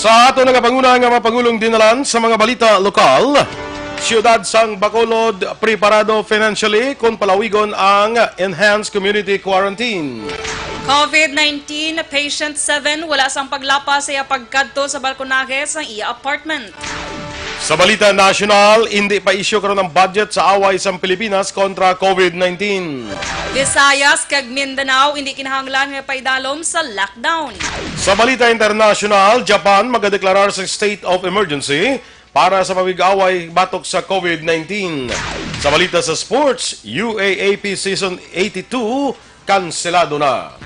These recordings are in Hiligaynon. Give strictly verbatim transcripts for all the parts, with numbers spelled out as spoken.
Sa aton nagapanguna nga mga pangulong dinalan sa mga balita lokal, siyudad sang Bacolod preparado financially kon palawigon ang enhanced community quarantine. COVID nineteen patient seven wala sang paglapas sa iya pagkadto sa balkonahe sang iya apartment. Sa balita nasyonal, indi pa isyu karon ang budget sa away sang Pilipinas kontra COVID nineteen. Visayas kag Mindanao indi kinahanglan nga paidalom sa lockdown. Sa balita internasyonal, Japan magadeklarar sa state of emergency para sa pamig-away batok sa COVID nineteen. Sa balita sa sports, U A A P Season eighty-two kanselado na.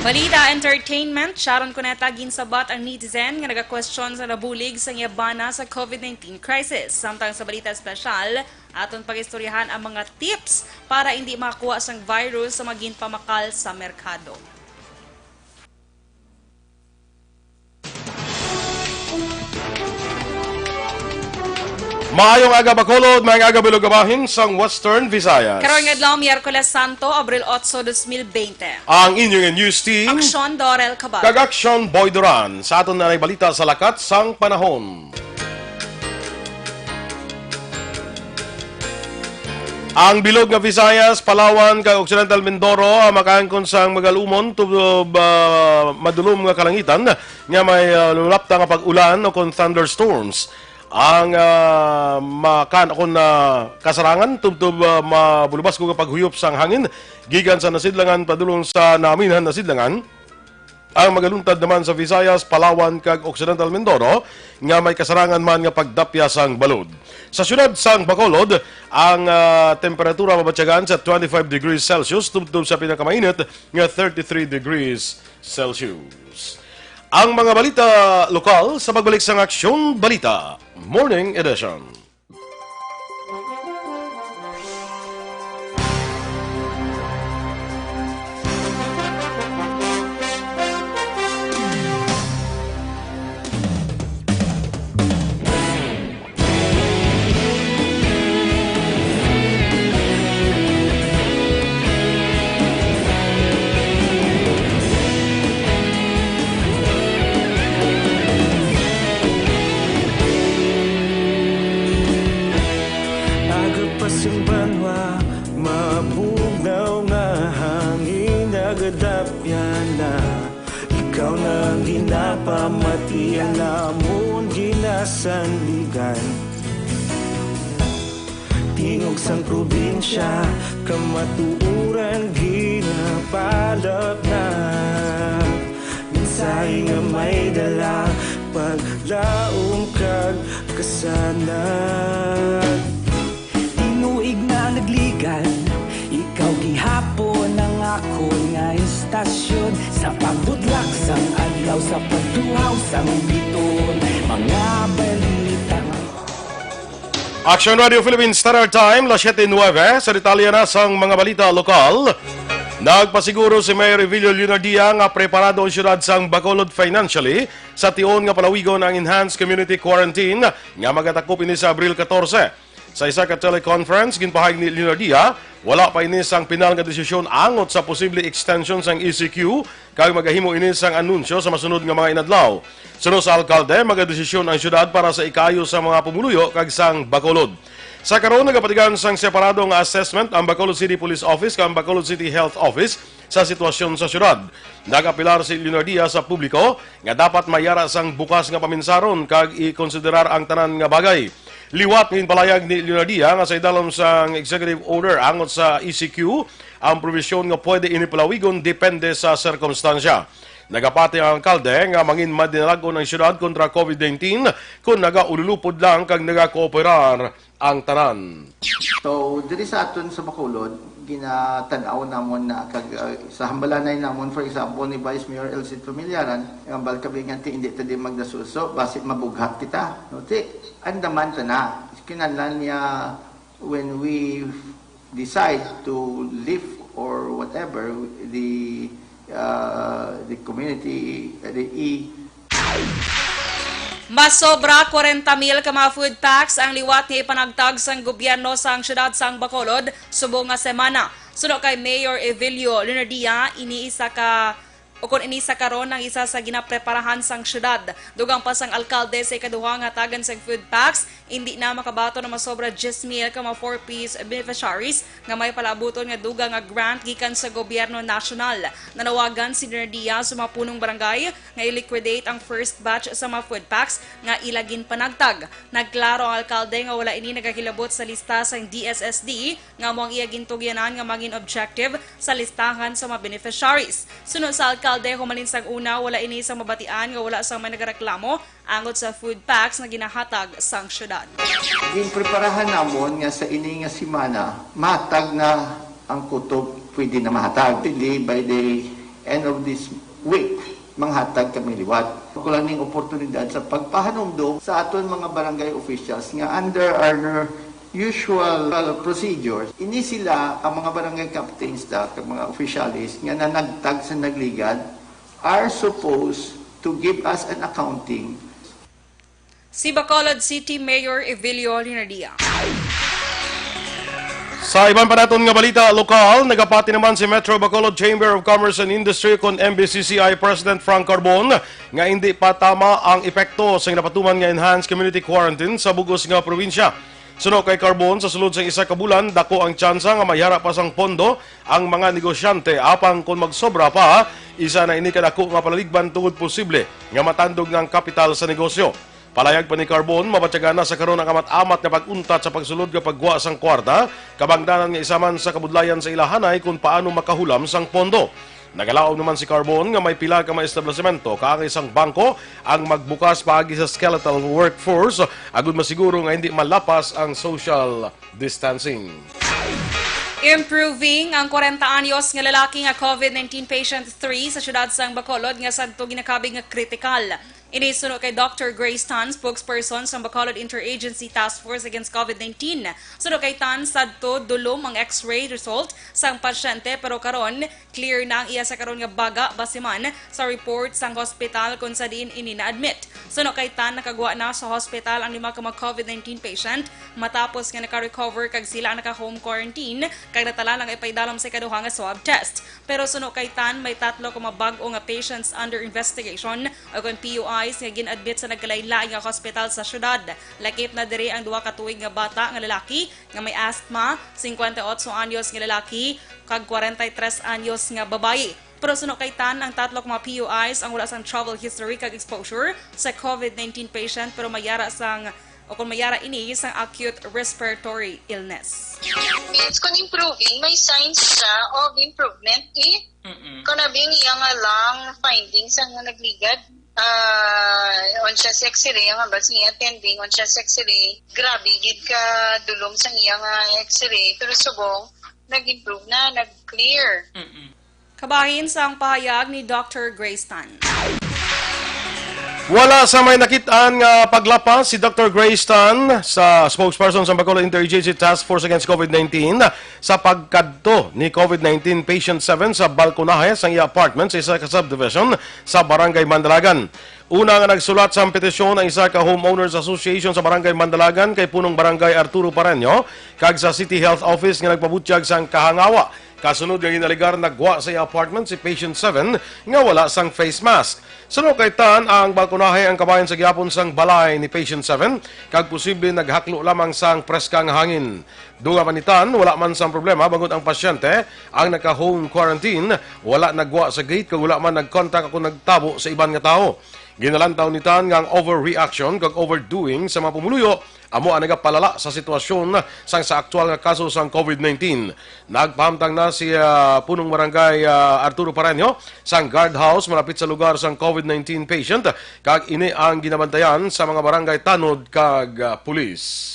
Balita entertainment, Sharon Cuneta ginsabat ang netizen nga nagakwestiyon sa nabulig sang iya bana sa COVID nineteen crisis. Samtang sa balita espesyal, aton pag-istoryahan ang mga tips para hindi makakuha sang virus sa mga ginpamakal sa merkado. Maayong aga, Bacolod. Maayong aga, Bilog nga bahin sang Western Visayas. Karon nga adlaw, Miyerkules Santo, Abril otso, dos mil bente. Ang inyong news team, Aksyon Dorel Cabal. Kag Aksyon Boy Duran. Sa aton na balita sa lakat sang panahon. Ang bilog nga Visayas, Palawan, kag Occidental Mindoro ang makaangkon sang magalumon tubtob, ah, madulom nga kalangitan nga may, ah, lulapta nga pag-ulan o kon thunderstorms. Ang, ah, makan-, kon, ah, kasarangan tubtob, ah, mabulubas ko nga paghuyop sang hangin gikan sa nasidlangan padulong sa naminhan nasidlangan. Ang magaluntad naman sa Visayas, Palawan, kag Occidental Mindoro nga may kasarangan man nga pagdapya sang balod. Sa siyudad sang Bacolod, ang, ah, temperatura mabatyagan sa twenty-five degrees Celsius tubtob sa pinakamainit nga thirty-three degrees Celsius. Ang mga balita lokal sa pagbalik sang Aksyon Balita Morning Edition. Aga pa sing banwa, mabugnaw nga hangin nagadapya na. Ikaw na ang ginapamatian namon ginasandigan. Tingog sang probinsya, kamatuoran ginapalapna. Mensahe nga may dala, paglaom kag kasanag. Tinuig na nagligan, ikaw gihapon ang akon nga istasyon. Sa pagbudlak sang adlaw, sa pagtuhaw sang biton, mga balita. Action Radio Philippines Standard Time, las siete nuebe. Sa detalye na sang mga balita lokal, nagpasiguro si Mayor Evilio Leonardia nga preparado ang siyudad sang Bacolod financially sa tion nga palawigon ang enhanced community quarantine nga magatakop ini sa Abril katorse. Sa isa ka teleconference, ginpahayag ni Leonardia, wala pa ini sang pinal nga desisyon angot sa posible extension sang E C Q, kag magahimo ini sang anunsyo sa masunod nga mga inadlaw. Suno sa alkalde, magadesisyon ang siyudad para sa ikaayo sa mga pumuluyo kag sang Bacolod. Sa karon, nagapatigan sang separado nga assessment ang Bacolod City Police Office kag ang Bacolod City Health Office sa sitwasyon sa siyudad. Nag-apelar si Leonardia sa publiko nga dapat mayara sang bukas nga paminsaron kag ikonsiderar ang tanan nga bagay. Liwat nga ginpalayag ni Leonardia nga sa idalom sang executive order angot sa E C Q ang probisyon nga pwede ini palawigon depende sa sirkumstansya. Nagapati ang alkalde nga mangin madinalag-on ang siyudad kontra COVID nineteen kon nagaululupod lang kag nagakooperar ang tanan. So, diri sa aton sa Bacolod, ginatan-aw namon na kag, uh, sa hambalanay namon, for example, ni Vice Mayor Elcid Familiaran, ang hambal kami nga ti-, hindi ta di magdasuso, basi mabughat kita. No? Ti, andaman ta na. Kinahanglan niya, when we decide to lift or whatever, the, uh, the community, the e, Masobra kwarenta mil ka mga food packs ang liwat nga ipanagtag sang gobyerno sang siyudad sang Bacolod subong nga semana. Suno kay Mayor Evilio Leonardia, ini isa ka Ukon ini sa karon ang isa sa ginapreparahan sang syudad. Dugang pa sang alkalde, sa ikaduha nga hatagan sang food packs, indi na makabaton ang masobra diyes mil ka mga four Ps beneficiaries nga may palaabuton nga dugang nga grant gikan sa gobyerno nasyonal. Nanawagan si Nerdia sa mga punong barangay nga i-liquidate ang first batch sa mga food packs nga ila ginpanagtag. Nagklaro ang alkalde nga wala ini nagakilabot sa lista sang D S S D nga amo ang iya gintugyanan nga mangin objective sa listahan sa mga beneficiaries. Suno sa alkalde, humalin sang una, wala ini sa mabatian nga wala sang may nagareklamo angot sa food packs nga ginahatag sang syudad. Ginpreparahan namon nga sa ini nga semana, mahatag na ang kutob pwede na mahatag. Hindi by the end of this week, manghatag kami liwat. Ako lang ning oportunidad sa pagpahanumdom sa aton mga barangay officials nga under our usual procedures, ini sila ang mga barangay captains da, kag mga officials nga nanagtag sa nagligad are supposed to give us an accounting. Si Bacolod City Mayor Evilio Linardia. Sa iban pa naton nga balita lokal, nagapati naman si Metro Bacolod Chamber of Commerce and Industry kon M B C C I President Frank Carbon nga indi pa tama ang epekto sa ginapatuman nga enhanced community quarantine sa bug-os nga probinsya. Suno kay Carbon, sa sulod sang isa ka bulan, dako ang tsansa nga mayara pa sang pondo ang mga negosyante, apang kon magsobra pa, isa na ini kadako nga palaligban tungod posible nga matandog na ang kapital sa negosyo. Palayag pa ni Carbon, mabatyagan na sa karon ang amat-amat nga pag-untat sa pagsulod nga paggwa sang kwarta, kabangdanan nga isa man sa kabudlayan sa ilahanay kon paano makahulam sang pondo. Nagalaom naman si Carbon nga may pila ka mga establisemento kaangay sang bangko ang magbukas paagi sa skeletal workforce agud masiguro nga hindi malapas ang social distancing. Improving ang kwarenta anyos nga lalaki nga COVID nineteen patient three sa siyudad sang Bacolod nga sadto ginakabig nga kritikal. Ini suno kay Doctor Grace Tan, spokesperson sang Bacolod Interagency Task Force Against COVID nineteen. Suno kay Tan, sadto dulom ang X-ray result sang pasyente, pero karon clear na ang iya sa karon nga baga base man sa report sang hospital kung sa diin ini na-admit. Suno kay Tan, nakagwa na sa hospital ang lima ka mga COVID nineteen patient matapos nga naka-recover kag sila ang naka-home quarantine kag natala lang ipaidalom sa ikaduha nga swab test. Pero suno kay Tan, may tatlo ka mga bag-o nga patients under investigation o kon P U Is nga gin-admit sa nagkalain-lain nga hospital sa syudad. Lakip na diri ang duha ka tuig nga bata nga lalaki nga may asthma, singkwenta y otso anyos nga lalaki, kag kwarenta y tres anyos nga babayi. Pero suno kay Tan, ang tatlo ka mga P U Is ang wala sang travel history kag exposure sa COVID nineteen patient, pero mayara sang o kung mayara ini sang acute respiratory illness. It's kon improving, may signs siya of improvement. Eh, Mm-mm. Kung nabing iya nga lang findings ang nagligad, ah, on siya sa x-ray, ang hambal sa iya attending, on siya sa x-ray, grabe gid ka dulom sa iya nga x-ray, pero subong, nag-improve na, nag-clear. Mm-mm. Kabahin sang pahayag ni Doctor Grace Tan. Wala sa may nakit-an nga paglapas si Doctor Grace Tan, sa spokesperson sa Bacolod Interagency Task Force Against COVID nineteen, sa pagkadto ni COVID nineteen patient seven sa balkonahe sang iya apartment sa isa ka subdivision sa Barangay Mandalagan. Una nga nagsulat sang petisyon ang isa ka Homeowners Association sa Barangay Mandalagan kay Punong Barangay Arturo Pareño kag sa City Health Office nga nagpabutyag sang kahangawa. Kasunod nga ginalegar, naggwa sa iya apartment si patient seven nga wala sang face mask. Suno kay Tan, ang balkonahe ang kabahin sa gihapon sang balay ni patient seven, kag posible naghaklo lamang sang preska nga hangin. Dugang pa ni Tan, wala man sang problema bangod ang pasyente ang naka-home quarantine, wala naggwa sa gate kag wala man nag-contact o nagtabo sa iban nga tawo. Ginalantaw ni Tan nga ang overreaction kag overdoing sa mga pumuluyo amo ang nagapalala sa sitwasyon sang sa aktual nga kaso sang COVID nineteen. Nagpahamtang na si, ah, Punong Barangay, ah, Arturo Pareño sang guardhouse malapit sa lugar sang COVID nineteen patient, kag ini ang ginabantayan sa mga barangay tanod kag, ah, pulis.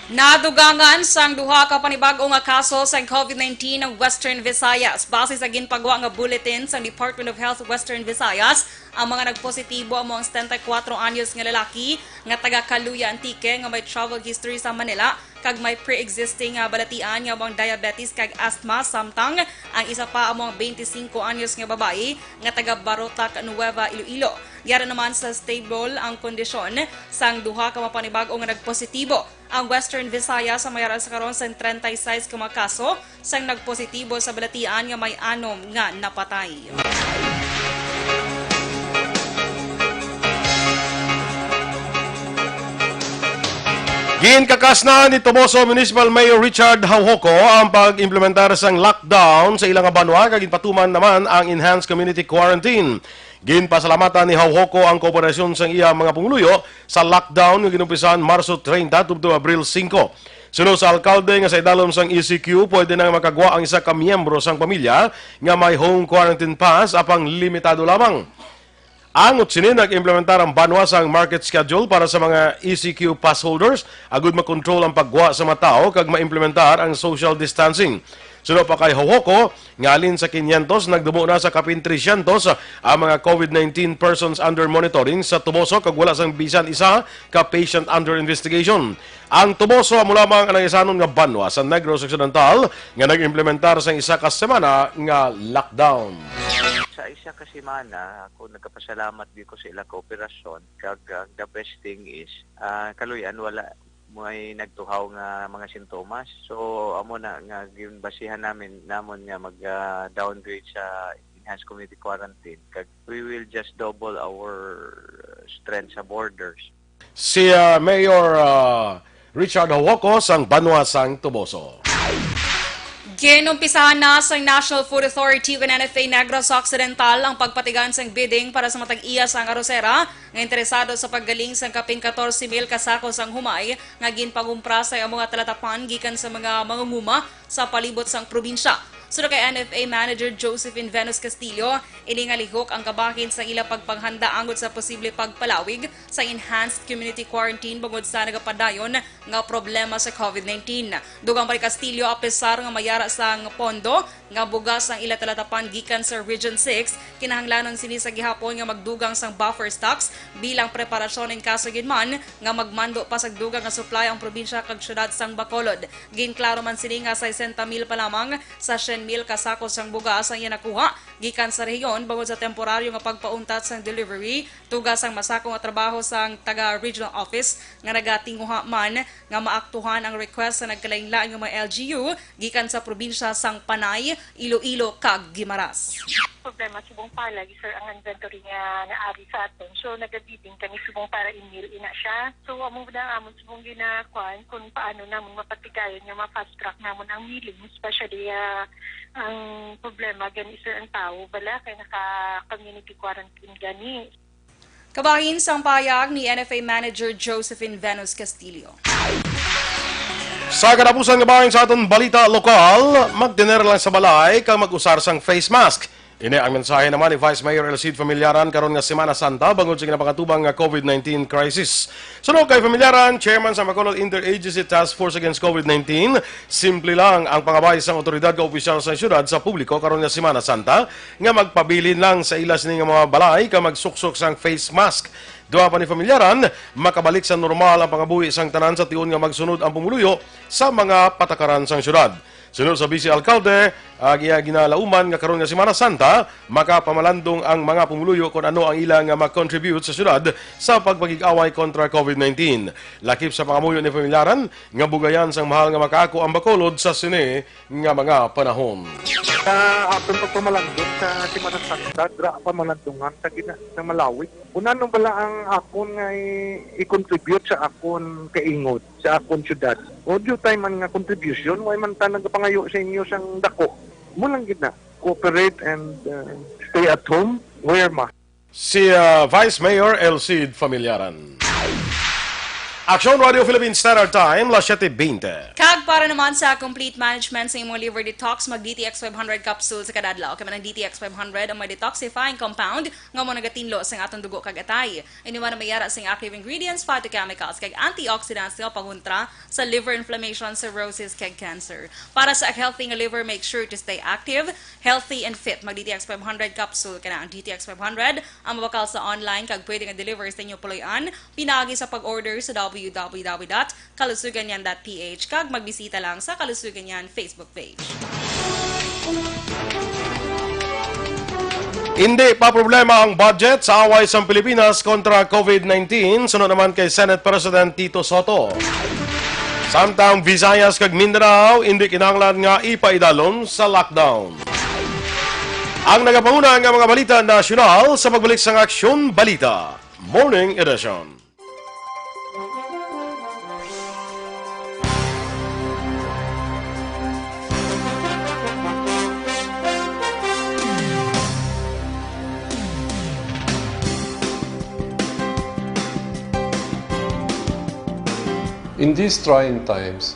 Nadugangan sang duha ka panibag-o nga kaso sang COVID nineteen ang Western Visayas. Base sa ginpagwa nga bulletin sang Department of Health Western Visayas, ang mga nagpositibo amo ang setenta y kuwatro anyos nga lalaki nga taga Caluya, Antique, nga may travel history sa Manila kag may pre-existing nga balatian nga amo ang diabetes kag asthma, samtang ang isa pa amo ang twenty-five anyos nga babayi nga taga Barotac, Nueva Iloilo. Yara naman sa stable ang kondisyon sang duha ka mapanibag-o nga nagpositibo. Ang Western Visayas ang may ara sa karon sang treinta y seis ka mga kaso, sang nagpositibo sa balatian nga may anom nga napatay. Ginkakas na ni Toboso Municipal Mayor Richard Jaujoco ang pag-implementar sang lockdown sa ilang banwa, kag ginpatuman naman ang enhanced community quarantine. Ginpasalamatan ni Jaujoco ang kooperasyon sang iya mga pumuluyo sa lockdown nga ginumpisahan Marso treinta tubtob Abril singko. Suno sa alkalde nga sa idalom sang E C Q, pwede nang makagwa ang isa ka miyembro sang pamilya nga may home quarantine pass, apang limitado lamang. Angot sini, nag-implementar ang banwa sang market schedule para sa mga E C Q pass holders agud makontrol ang paggwa sa mga tawo kag maimplementar ang social distancing. Suno pa kay Jaujoco, ngalin sa quinientos, nagdamo na sa kapin trescientos ang mga COVID nineteen persons under monitoring sa Toboso kag wala sang bisan isa ka patient under investigation. Ang Toboso amo lamang ang naisanon nga banwa sa Negros Occidental nga nag-implementar sang isa ka semana nga lockdown. Sa isa ka semana, ako nagapasalamat gyud ko sa ila kooperasyon, kag, ah, the best thing is, ah, kaluy-an wala may nagtuhaw nga mga sintomas. So, amo na nga ginbasihan namin, namon nga mag, ah, downgrade sa enhanced community quarantine, kag we will just double our, uh, strength sa borders. Si, ah, Mayor, ah, Richard Jaujoco sang banwa sang Toboso. Ginumpisahan na sang National Food Authority ug N F A Negros Occidental ang pagpatigayon sang bidding para sa matag-iya sang arosera nga interesado sa paggaling sang kapin katorse mil ka sako sang humay nga ginpangumpra sa amo nga talatapan gikan sa mga mangunguma sa palibot sang probinsya. Suno kay N F A Manager Josephine Venus Castillo, ini nga lihok ang kabahin sa ila pagpanghanda angot sa posible pagpalawig sa enhanced community quarantine bangod sa nagapadayon nga problema sa COVID nineteen. Dugang pa ni Castillo, apisar nga mayara sang pondo nga bugas ang ila talatapan gikan sa Region six, kinahanglanon sini sa gihapon nga magdugang sang buffer stocks bilang preparasyon in kaso gid man nga magmando pa sa dugang nga supply ang probinsya kag syudad sang Bacolod. Ginklaro man sini nga sesenta mil pa lamang sa syen mil ka sako sang bugas ang iya nakuha gikan sa rehiyon bangod sa temporaryo nga pagpauntat sang delivery, tuga sang masako nga trabaho sang taga regional office nga nagatinguha man nga maaktuhan ang request sa nagkalainlain nga mga L G U gikan sa probinsya sang Panay, Iloilo, kag Guimaras. Problema subong palagi, sir, ang inventory nga naari sa aton. So, nagabidding kami subong para i-mail ina siya. So, amo na ang amon subong ginakuan kung paano namon mapatigayon nga ma-fast track namon ang mailing, especially, ah, ang problema gani, sir, ang tawo bala kay naka-community quarantine gani. Kabahin sang pahayag ni N F A Manager Josephine Venus Castillo. Sa katapusan nga bahin sa aton balita lokal, magtener lang sa balay kag mag-usar sang face mask. Ini ang mensahe naman ni Vice Mayor Elcid Familiaran karon nga Semana Santa bangod sa ginapangatubang nga COVID nineteen crisis. Suno kay Familiaran, Chairman sa Bacolod Interagency Task Force Against COVID nineteen, simple lang ang pangabay sang awtoridad kag opisyal sa syudad sa publiko karon nga Semana Santa nga magpabilin lang sa ila sini nga mga balay kag magsuksok sang face mask. Duha pa ni Familiaran, makabalik sa normal ang pangabuhi sang tanan sa tion nga magsunod ang pumuluyo sa mga patakaran sang syudad. Suno sa Vice Alkalde, ang iya ginalauman nga karon nga Semana Santa, makapamalandong ang mga pumuluyo kon ano ang ila nga ma-contribute sa syudad sa pagpakig-away kontra COVID nineteen. Lakip sa pangamuyo ni Familiaran nga bugayan sang mahal nga makaako ang Bacolod sa sini nga mga panahon. Sa aton pagpamalandong sa Semana Santa, dira pamalandungan sa gina-, sa Malawi. Kung ano bala ang akon nga i-, i-contribute sa akon kaingot, sa akon syudad. O, due time man nga contribution, way man ta nagapangayo sa inyo sang dako. Mo lang gid na, cooperate and, uh, stay at home, wear mask. Si, uh, Vice Mayor Elcid Familiaran. Aksyon Radio Philippine Standard Time, las siete veinte. Kag para naman sa complete management sa imong liver detox, mag D T X five hundred capsule sa kada adlaw. Kay man ang D T X five hundred ang may detoxifying compound nga mo nagatinlo sa atong dugo kag atay. Ini man ang may ara sing active ingredients, phytochemicals, kag antioxidants nga pangontra sa liver inflammation, cirrhosis, kag cancer. Para sa healthy nga liver, make sure to stay active, healthy, and fit. Mag D T X five hundred capsule ka na. Ang D T X five hundred ang mabakal sa online kag pwede nga deliver sa inyo puloy-an pinaagi sa pag-order sa W W W dot kalusugan yan dot P H kag magbisita lang sa Kalusugan Yan Facebook page. Hindi pa problema ang budget sa away sang Pilipinas kontra COVID nineteen, suno naman kay Senate President Tito Sotto. Samtang Visayas kag Mindanao indi kinahanglan nga ipaidalom sa lockdown. Ang nagapanguna nga mga balita nasyonal sa pagbalik sang Aksyon Balita Morning Edition. In these trying times,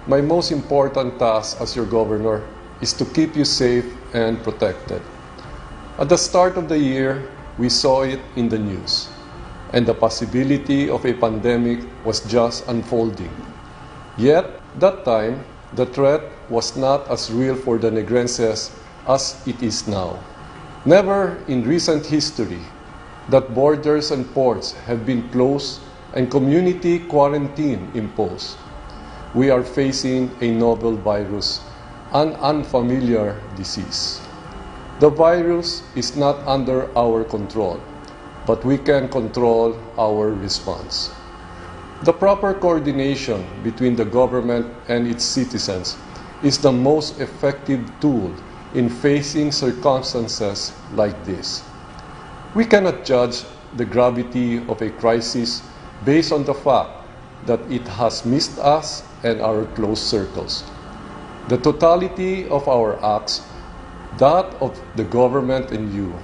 my most important task as your governor is to keep you safe and protected. At the start of the year, we saw it in the news, and the possibility of a pandemic was just unfolding. Yet, that time, the threat was not as real for the Negrenses as it is now. Never in recent history that borders and ports have been closed and community quarantine imposed. We are facing a novel virus, an unfamiliar disease. The virus is not under our control, but we can control our response. The proper coordination between the government and its citizens is the most effective tool in facing circumstances like this. We cannot judge the gravity of a crisis based on the fact that it has missed us and our close circles. The totality of our acts, that of the government and you,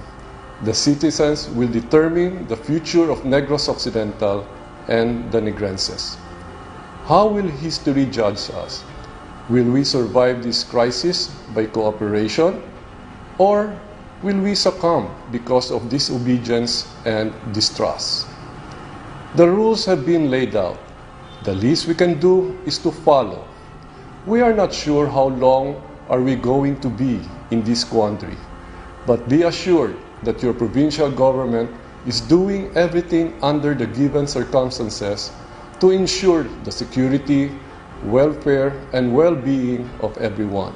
the citizens, will determine the future of Negros Occidental and the Negrenses. How will history judge us? Will we survive this crisis by cooperation, or will we succumb because of disobedience and distrust? The rules have been laid out. The least we can do is to follow. We are not sure how long are we going to be in this quandary, but be assured that your provincial government is doing everything under the given circumstances to ensure the security, welfare, and well-being of everyone.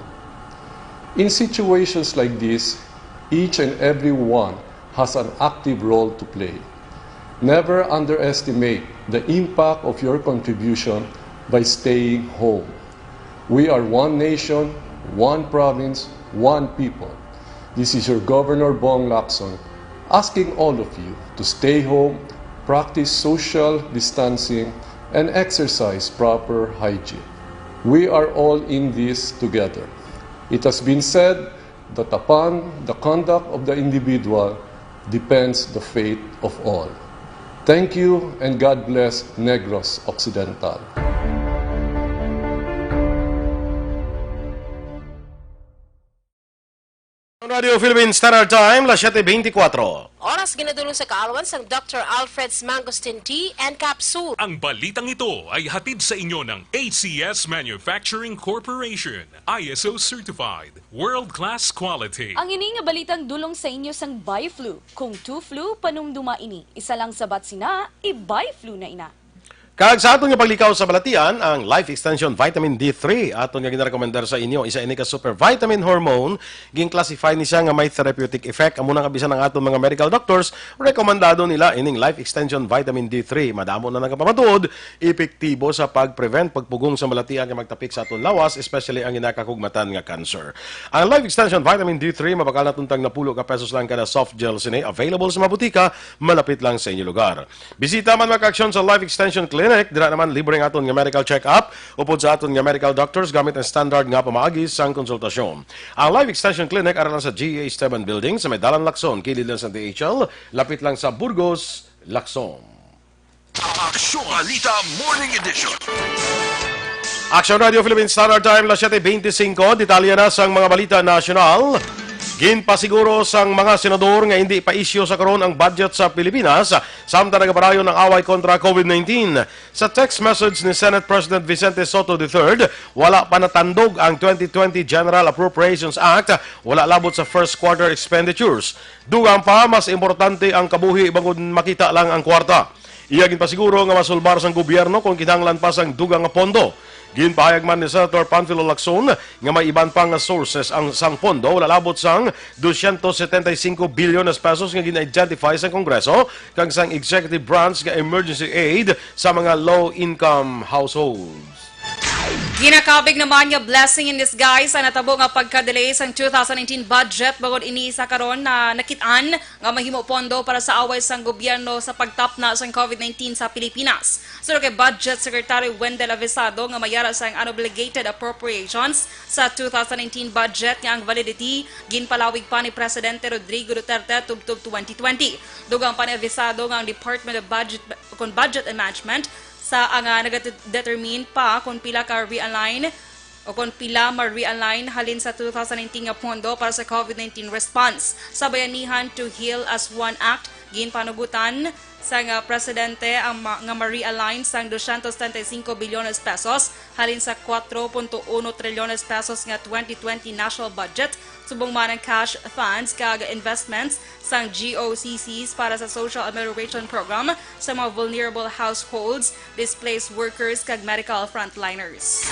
In situations like this, each and every one has an active role to play. Never underestimate the impact of your contribution by staying home. We are one nation, one province, one people. This is your Governor Bong Lacson asking all of you to stay home, practice social distancing, and exercise proper hygiene. We are all in this together. It has been said that upon the conduct of the individual depends the fate of all. Thank you and God bless Negros Occidental. Radio Philippine Standard Time, las siete veinticuatro. Oras ginadulong sa kaalwan sang Doctor Alfred's Mangosteen Tea and Capsule. Ang balitang ito ay hatid sa inyo ng A C S Manufacturing Corporation, I S O certified, world class quality. Ang ini nga balitang dulong sa inyo sang Biflu. Kung two flu, panumduma ini. Isa lang sabat sina, i-Biflu na ina. Kag sa aton nga paglikaw sa balatian, ang Life Extension Vitamin D three, aton nga ginarekomendar sa inyo, isa ini ka super vitamin hormone, gin-classify ni siya nga may therapeutic effect. Amo na nga bisan ang aton mga medical doctors, rekomendado nila ining Life Extension Vitamin D three. Madamo na nagapamatuod, epektibo sa pag-prevent, pagpugong sa balatian nga magtapik sa aton lawas, especially ang ginakakugmatan nga cancer. Ang Life Extension Vitamin D three, mabakal na tuntang napulo ka pesos lang kada soft gel sini, available sa mga butika malapit lang sa inyo lugar. Bisita man mga kaaksyon sa Life Extension Clinic, dira naman libre ang aton nga medical check-up upod sa aton nga medical doctors gamit ang standard nga pamaagi sang konsultasyon. Ang Life Extension Clinic ara lang sa G E Esteban Building sa may Dalan Lacson, kilid lang sa D H L, lapit lang sa Burgos, Lacson. Aksyon Balita Morning Edition. Aksyon Radio Philippine Standard Time, las siete veinticinco. Detalye na sang mga balita nasyonal. Ginpasiguro sang mga senador nga hindi pa isyu sa karon ang budget sa Pilipinas, samtang nagapadayon ang away kontra COVID nineteen. Sa text message ni Senate President Vicente Sotto the third, wala pa natandog ang twenty twenty General Appropriations Act, wala labot sa first quarter expenditures. Dugang pa, mas importante ang kabuhi bangod makita lang ang kwarta. Iya ginpasiguro nga masulbar sang gobyerno kon kinahanglan pa sang dugang nga pondo. Ginpahayag man ni Senator Panfilo Lacson nga may iban pa nga sources ang sang pondo, wala labot sang dosyentos setenta y cinco bilyones pesos nga gin-identify sang Kongreso kag sang executive branch nga emergency aid sa mga low-income households. Ginakabig naman nga blessing in disguise ang natabo nga pagka-delay sang two thousand nineteen budget, bangod ini sa karon na nakit-an nga mahimo pondo para sa away sang gobyerno sa pagtapna sang COVID nineteen sa Pilipinas. Suno kay Budget Secretary Wendell Avisado nga mayara sang unobliged appropriations sa two thousand nineteen budget nga ang validity ginpalawig pa ni Presidente Rodrigo Duterte tubtob twenty twenty. Dugang pa ni Avisado nga ang Department of Budget, kon Budget and Management, sa ang, ah, nagadetermine pa kung pila ka realign o kung pila ma-realign halin sa two thousand nineteen nga pondo para sa COVID nineteen response sa Bayanihan to Heal as One Act, ginpanugutan sang, ah, presidente ang ma-, nga ma-realign sang dosyentos treinta y cinco bilyones pesos halin sa cuatro punto uno trilyones pesos nga twenty twenty national budget, subong man ang cash funds kag investments sang G O C Cs para sa Social Amelioration Program sa mga vulnerable households, displaced workers, kag medical frontliners.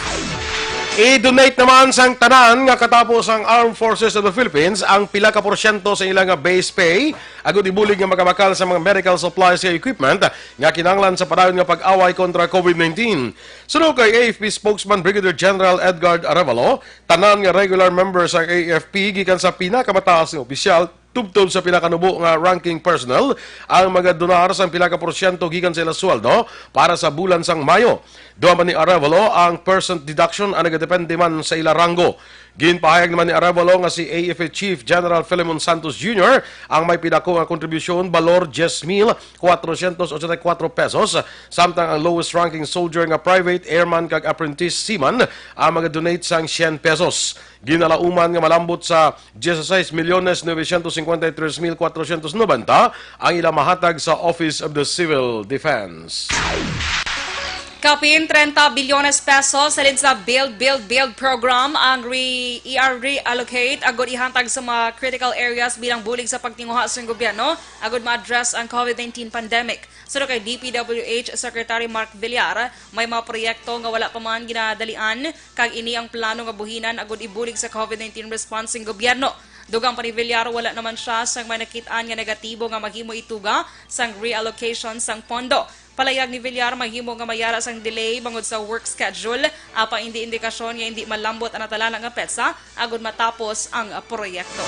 I-donate naman sang tanan nga katapo sang Armed Forces of the Philippines ang pila ka porsyento sa ila nga base pay, agud ibulig nga makabakal sa mga medical supplies kag equipment nga kinahanglan sa padayon nga pag-away kontra COVID nineteen. Suno kay A F P spokesman Brigadier General Edgard Arevalo, tanan nga regular member sang A F P gikan sa pinakamataas nga opisyal tubtob sa pinakanubo nga ranking personnel ang magadonar sang pila ka porsyento gikan sa ila sweldo para sa bulan sang Mayo. Duha man ni Arevalo, ang percent deduction ang nagadepende man sa ila ranggo. Ginpahayag naman ni Arevalo nga si A F P Chief General Filemon Santos Junior ang may pinako nga kontribusyon, balor diyes mil kwatrosyentos ochenta y kuatro pesos, samtang ang lowest ranking soldier nga private, airman, kag apprentice seaman ang magadonate sang syen pesos. Ginalauman nga malambot sa dieciséis milyones novecientos cincuenta y tres mil cuatrocientos noventa ang ila mahatag sa Office of the Civil Defense. Kapin treinta bilyones pesos halin sa Build, Build, Build program ang re-, i-reallocate agud ihantag sa mga critical areas bilang bulig sa pagtinguha sa gobyerno agud ma-address ang COVID nineteen pandemic. Suno kay D P W H Secretary Mark Villar, may mga proyekto nga wala pa man ginadalian, kag ini ang plano nga buhinan agud ibulig sa COVID nineteen response sing gobyerno. Dugang pa ni Villar, wala naman siya sang may nakit-an nga negatibo nga mahimo ituga sang reallocation sang pondo. Palayag ni Villar, mahimo nga mayara sang delay bangod sa work schedule, apan indi indikasyon nga indi malambot ang natalana nga petsa agud matapos ang proyekto.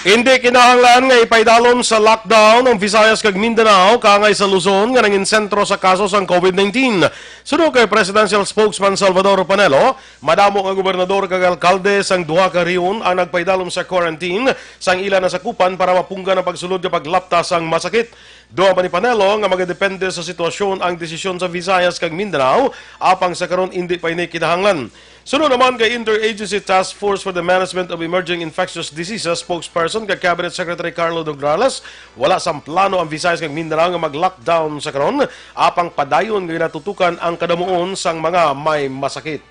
Indi kinahanglan nga ipaidalom sa lockdown ang Visayas kag Mindanao kaangay sa Luzon nga nangin sentro sa kaso sang COVID nineteen. Suno kay Presidential Spokesman Salvador Panelo, madamo nga gobernador kag alkalde sang duha ka rehiyon ang nagpaidalom sa quarantine sang ila nasakupan para mapunggan ang pagsulod nga paglapta sang masakit. Dugang pa ni Panelo nga magadepende sa sitwasyon ang desisyon sa Visayas kag Mindanao, apang sa karon indi pa ini kinahanglan. Suno naman kay Interagency Task Force for the Management of Emerging Infectious Diseases spokesperson kag Cabinet Secretary Carlo Nograles, wala sang plano ang Visayas kag Mindanao nga mag-lockdown sa karon, apang padayon nga ginatutukan ang kadamuon sang mga may masakit.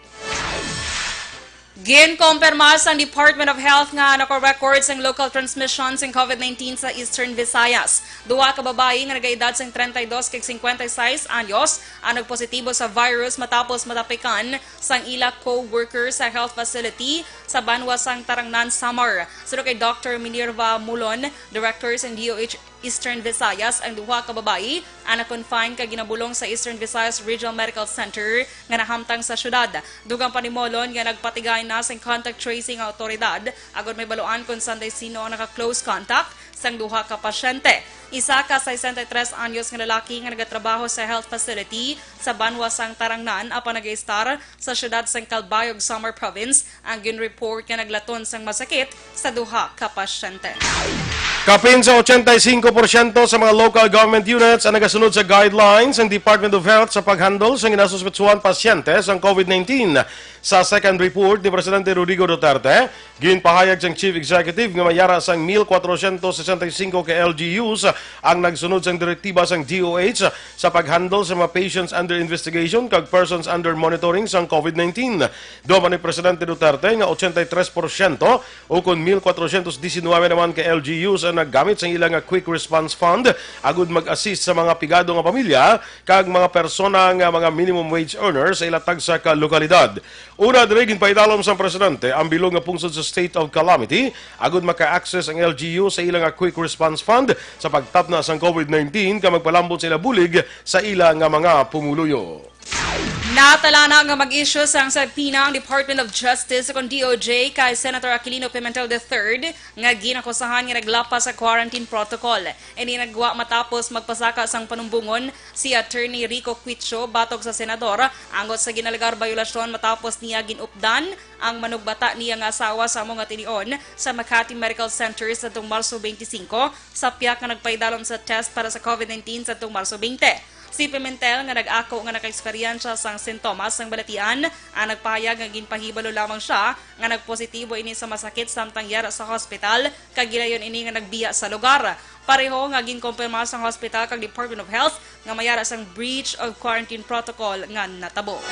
Ginkumpirma sang Department of Health nga naka-record sang local transmission sang COVID nineteen sa Eastern Visayas. Duha ka babayi nga nagaedad sang treinta y dos kag cincuenta y seis anyos ang nagpositibo sa virus matapos matapikan sang ila co-worker sa health facility sa banwa sang Tarangnan, Samar. Suno kay Doctor Minerva Mulon, Director sang D O H Eastern Visayas, ang duha ka babayi ang na-confine kag ginabulong sa Eastern Visayas Regional Medical Center nga nahamtang sa syudad. Dugang pa ni Mulon nga nagpatigay na sing contact tracing ang awtoridad agud mahibaluan kon sanday sino ang naka-close contact sang duha ka pasyente. Isa ka sesenta y tres anyos nga lalaki nga nagatrabaho sa health facility sa banwa sang Tarangnan apan nagaistar sa syudad sang Calbayog, Samar Province, ang gin-report nga naglaton sang masakit sa duha ka pasyente. Kapin sa ochenta y cinco porsyento sa mga local government units ang nagasunod sa guidelines sang Department of Health sa pag-handle sa ginasuspetsuhan pasyente sang COVID nineteen. Sa second report ni Presidente Rodrigo Duterte, ginpahayag sang Chief Executive nga may ara sang mil kwatrocientos sesenta y cinco ka L G Us ang nagsunod sang direktiba sang D O H sa pag-handle sa mga patients under investigation kag persons under monitoring sang COVID nineteen. Dugang pa ni Presidente Duterte nga ochenta y tres porsyento, ukon mil kwatrocientos diecinuebe naman ka L G Us ang naggamit sang ila nga Quick Response Fund agud mag-assist sa mga pigado nga pamilya kag mga persona nga mga minimum wage earner sa ila tagsa ka lokalidad. Una diri, ginpaidalom sang Presidente ang bilog nga pungsod sa state of calamity agud maka-access ang L G U sa ila nga Quick Response Fund sa pagtapna sang COVID nineteen kag magpalambot sa ila bulig sa ila nga mga pumuluyo. Natalana nga mag-issue sang subpoena ang Department of Justice o kon D O J kay Senator Aquilino Pimentel the third nga ginakusahan nga naglapas sa quarantine protocol. Ini nagwa matapos magpasaka sang panumbongon si Attorney Rico Quicho batok sa senador angot sa ginalegar biolasyon matapos niya ginupdan ang manugbata niya nga asawa sa amo nga tinion sa Makati Medical Center sa Marso twenty-five sa piyak nga nagpaidalom sa test para sa COVID nineteen sa Marso twenty. Si Pimentel nga nag-ako nga nakaeksperyensya sang sintomas sang balatian, ang nagpahayag nga ginpahibalo lamang siya nga nagpositibo ini sa masakit samtang yara sa hospital kag gilayon ini nga nagbiya sa lugar. Pareho nga ginkumpirma sang hospital kag Department of Health nga may ara sang breach of quarantine protocol nga natabo.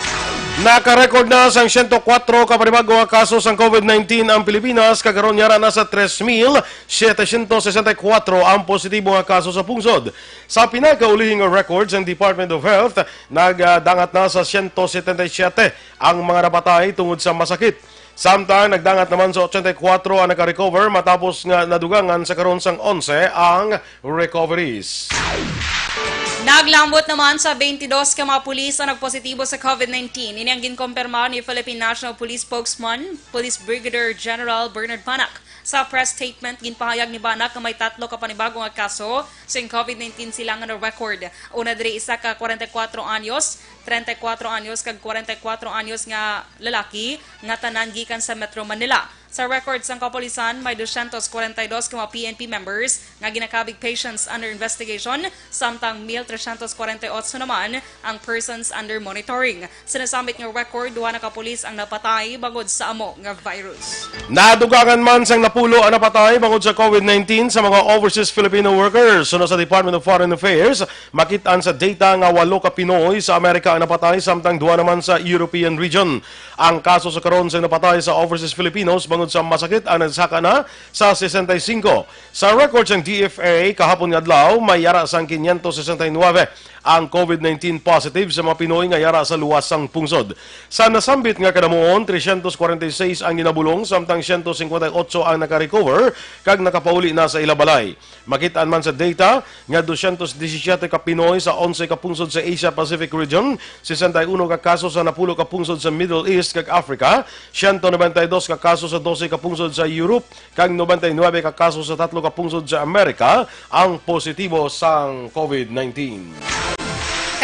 Nakarecord na sang siyento kwatro ka panibago nga kaso sang COVID nineteen ang Pilipinas, kag karon yara na sa tres mil setecientos sesenta y cuatro ang positibo nga kaso sa pungsod. Sa pinakaulihing record sang Department of Health, nagdangat na sa siyento setenta y siyete ang mga napatay tungod sa masakit. Samtang nagdangat naman sa ochenta y kwatro ang naka-recover matapos nga nadugangan sa karon sang onse ang recoveries. Naglambot naman sa twenty-dos ka mga pulis ang nagpositibo sa COVID nineteen. Ini ang ginkumpirma ni Philippine National Police Spokesman, Police Brigadier General Bernard Panac. Sa press statement, ginpahayag ni Panac nga may tatlo ka panibago nga kaso sing COVID nineteen sila nga na-record. Una diri, isa ka forty-four anyos, treinta y cuatro anyos kag forty-four anyos nga lalaki nga tanan gikan sa Metro Manila. Sa record sang kapulisan, may dosyentos kwarenta y dos ka mga P N P members nga ginakabig patients under investigation, samtang mil tresyentos kwarenta y otso naman ang persons under monitoring. Sa nasambit nga record, duha na ka pulis ang napatay bangod sa amo nga virus. Nadugangan man sang napulo ang napatay bangod sa COVID nineteen sa mga overseas Filipino workers. Suno sa Department of Foreign Affairs, makit-an sa data nga walo ka Pinoy sa Amerika ang napatay, samtang duha naman sa European region. Ang kaso sa karon sa napatay sa overseas Filipinos bangod sa masakit ang nagsaka na sa sesenta y singko. Sa record sang D F A kahapon nga adlaw, may yara sang quinientos sesenta y nuebe ang COVID nineteen positive sa mga Pinoy nga yara sa luwas sang pungsod. Sa nasambit nga kanamuon, tresyentos kwarenta y seis ang ginabulong, samtang siyento singkwenta y otso ang naka-recover kag nakapauli na sa ila balay. Makit-an man sa data nga dosyentos disisiete ka Pinoy sa onse ka pungsod sa Asia Pacific region, sesenta y uno ka kaso sa napulo ka pungsod sa Middle East kag Africa, siyento nobenta y dos ka kaso sa dose ka pungsod sa Europe, kag nobenta y nuebe ka kaso sa tatlo ka pungsod sa Amerika ang positibo sang COVID nineteen.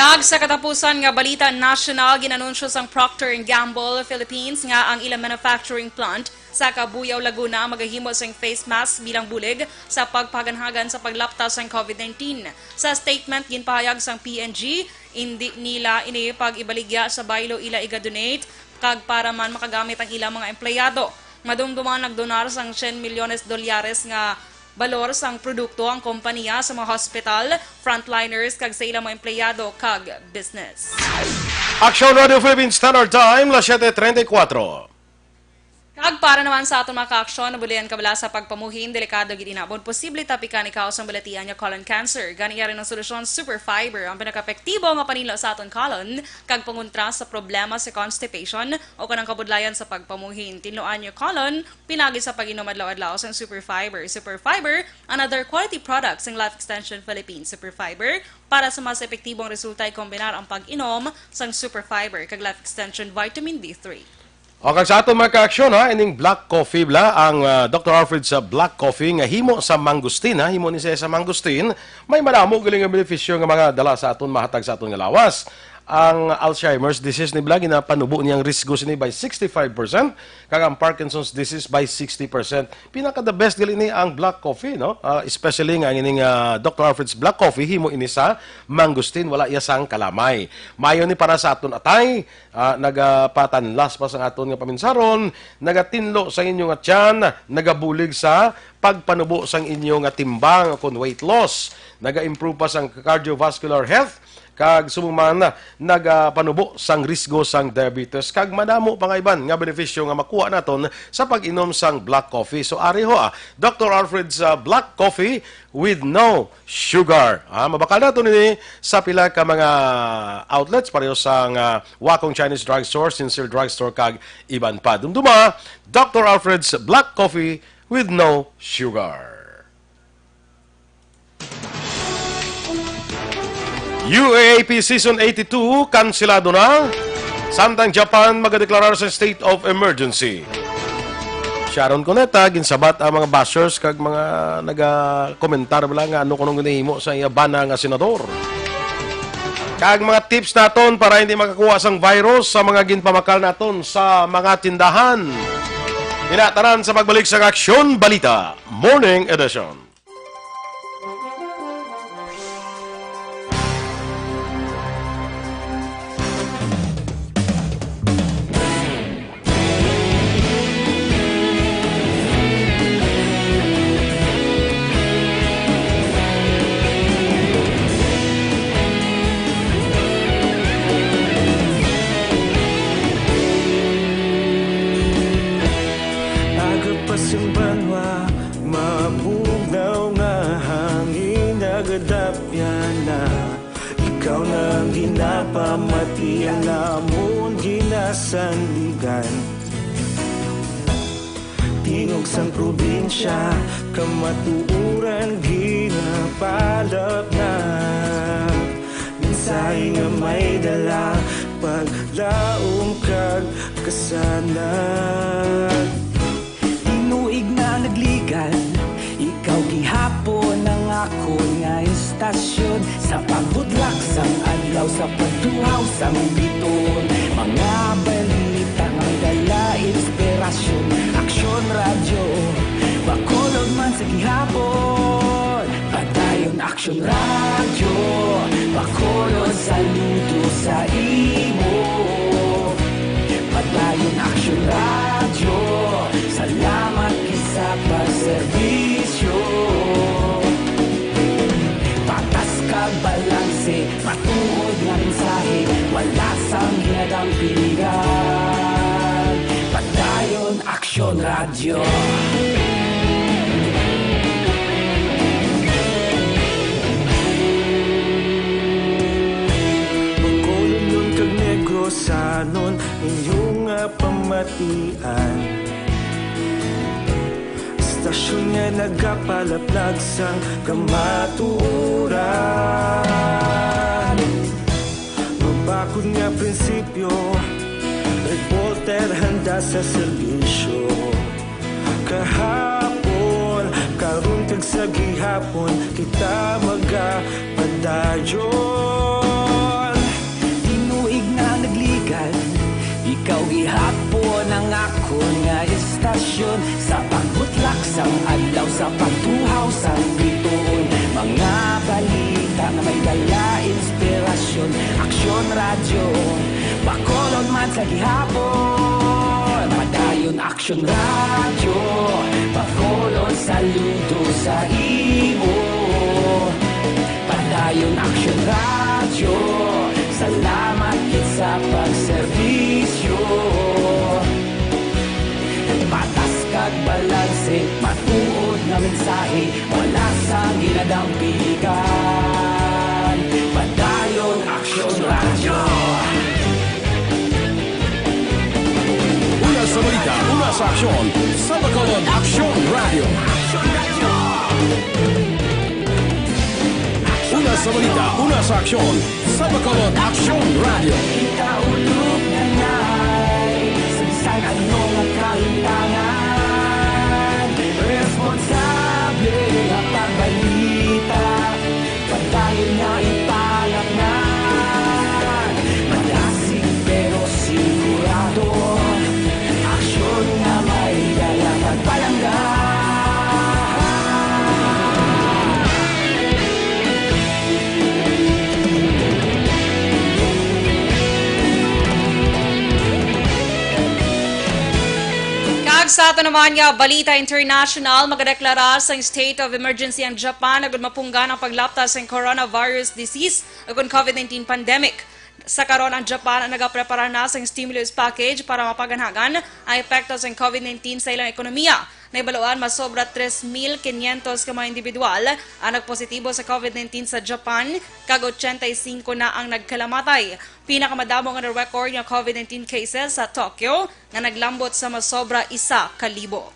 Kag sa katapusan nga balita nasyonal, ginanunsyo sang Procter and Gamble Philippines nga ang ilang manufacturing plant sa Cabuyao, Laguna magahimo sing face mask bilang bulig sa pagpahaganhagan sa paglapta sang COVID nineteen. Sa statement, ginpahayag sang P N G, indi nila ini pag-ibaligya sa baylo ila iga-donate kag para man makagamit ang ilang mga empleyado. Madumduman nagdonar sang cien milyones dolyares nga balor sang produkto ang kompanya sa mga hospital, frontliners kag sa ilang mga empleyado kag business. Aksyon Radio Philippines Standard Time, las siete treinta y cuatro. Kag para naman sa aton mga kaaksyon, nabulian ka bala sa pagpamuhin, delikado gid inabon, posible tapikan ikaw sang balatian nga colon cancer. Gani yari ng solusyon, Super Fiber, ang pinakaepektibo nga paninlo sa aton colon, kag pangontra sa problema sa constipation o kanang kabudlayan sa pagpamuhin. Tinluan niyo colon, pinagi sa pag-inom adlaw-adlaw sang Super Fiber. Super Fiber, another quality product sang Life Extension Philippines. Super Fiber, para sa mas epektibong resulta, i-kombinar ang pag-inom sang Super Fiber kag Life Extension Vitamin D three. O, kag sa aton mga kaaksyon, ha, ining black coffee bala, ang, ah, Doctor Alfred sa black coffee nga himo sa mangosteen, ha, himo ni siya sa mangosteen, may madamo galing nga benepisyo nga mga dala sa aton, mahatag sa aton nga lawas. Ang Alzheimer's disease ni bala, ginapanubo niyang risgo sini by sixty-five percent, kag ang Parkinson's disease by sixty percent. Pinaka the best gali ni ang black coffee, no? Ah, especially nga ang ining, ah, Doctor Alfred's black coffee, himo ini sa mangosteen, wala iya sang kalamay. Mayo ni para sa aton atay, ah, nagapatanlas pa sang aton nga paminsaron, nagatinlo sa inyo nga tiyan, nagabulig sa pagpanubo sang inyo nga timbang kon weight loss, naga-improve pa sang cardiovascular health, kag subong man nagapanubo sang risgo sang diabetes, kag madamo pa nga iban nga benepisyo nga makuha naton sa pag-inom sang black coffee. So, ari ho, ah, Doctor Alfred's, ah, black coffee with no sugar. Ah, mabakal naton ini sa pila ka mga outlets, pareho sang, ah, Wacong Chinese Drugstore, Sincere Drugstore, kag iban pa. Dumduma, Doctor Alfred's Black Coffee with no sugar. U A A P Season eighty-two, kanselado na. Samtang Japan magadeklarar sa state of emergency. Sharon Cuneta, ginsabat ang mga bashers kag mga nagakomentar bala nga ano kuno ginahimo sa iya bana nga senador. Kag mga tips naton para hindi makakuha sang virus sa mga ginpamakal naton sa mga tindahan. Ina tanan sa pagbalik sa Aksyon Balita Morning Edition. Aga pa sang banwa, mabugnaw nga hangin nagadapyan na. Ikaw na ang ginapamati, ang amon ginasandigan. Tingog sang probinsya, kamatuoran ginapalapnap. Mensahe nga may dala, paglaom kag kasanag. Tinuig na nagligan, ikaw gihapon ang akon nga istasyon. Sa pagbutlak sang adlaw, sa pagtuhaw sang bituon, mga balita nga may dala inspirasyon. Aksyon Radyo, Bacolod man sa gihapon. Padayon Aksyon Radyo, Bacolod, saludo sa imo. Padayon Aksyon Radyo, salamat gid sa pagserbisyo. Patas kag balanse, matuod nga mensahe, wala sang ginadampingan. Padayon Aksyon Radyo. Bacolodnon kag Negrosanon, inyo nga pamatian. Istasyon nga nagapalaplag sang kamatuoran. Mabakod nga prinsipyo, reporter handa sa serbisyo. Kahapon, karon kag sa gihapon, kita magapadayon. Tinuig na nagligan, ikaw gihapon ang akon nga istasyon. Sa pagbutlak sang adlaw, sa pagtuhaw sang bituon, mga balita nga may dala inspirasyon. Aksyon Radyo, Bacolod man sa gihapon. Padayon Aksyon Radyo, Bacolod, saludo sa imo. Padayon Aksyon Radyo, salamat gid sa pagserbisyo. Patas kag balanse, matuod nga mensahe, wala sang ginadampingan. Padayon Aksyon Radyo. Una sa balita, una sa aksyon, sa Bacolod Aksyon Radyo. Una sa balita, una sa aksyon, sa Bacolod Aksyon Radyo. Kita ulog na nay, sa bisan ano nga kahitangan, responsable nga pagbalita, padayon nga ipalapngan. Malasig pero sigurado, aksyon nga may dala pagpalangga. Kag sa ato naman nga balita international, magadeklara sang state of emergency ang Japan agud mapunggan ang paglapta sang coronavirus disease ukon COVID nineteen pandemic. Sa karon, ang Japan ang nagaprepara na sang stimulus package para mapaganhagan ang epekto sang COVID nineteen sa ilang ekonomiya. Nahibaluan, masobra tres mil quinientos ka mga individual ang nagpositibo sa COVID nineteen sa Japan, kag ochenta y cinco na ang nagkalamatay. Pinakamadamo nga na-record nga COVID nineteen cases sa Tokyo, nga naglambot sa masobra isa ka libo.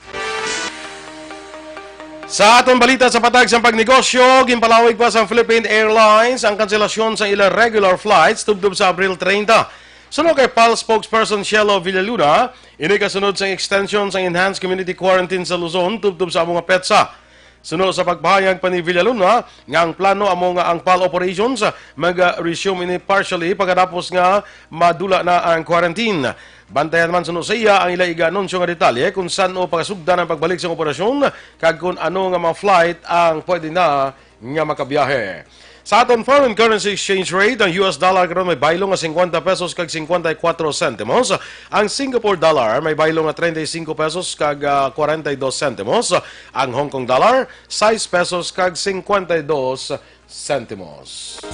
Sa aton balita, sa patag sang pagnegosyo, ginpalawig pa sang Philippine Airlines ang kanselasyon sa ila regular flights tubtob sa Abril treinta. Suno kay pal spokesperson Shelo Villaluna, ini kasunod sang extension sang enhanced community quarantine sa Luzon tubtob sa amo nga petsa. Suno sa pagpahayag pa ni Villaluna nga ang plano amo nga ang pal operations mag-resume ini partially pagkatapos nga madula na ang quarantine. Bantayan man suno sa iya ang ila iga-anunsyo nga detalye kung san-o pagasugdan ang pagbalik sang operasyon kag kung ano nga mga flight ang pwede na nga makabiyahe. Sa aton foreign currency exchange rate, ang U S dollar karon may baylo nga fifty pesos kag fifty-four centimos. Ang Singapore dollar may baylo nga thirty-five pesos kag, ah, forty-two centimos. Ang Hong Kong dollar, six pesos kag fifty-two centimos.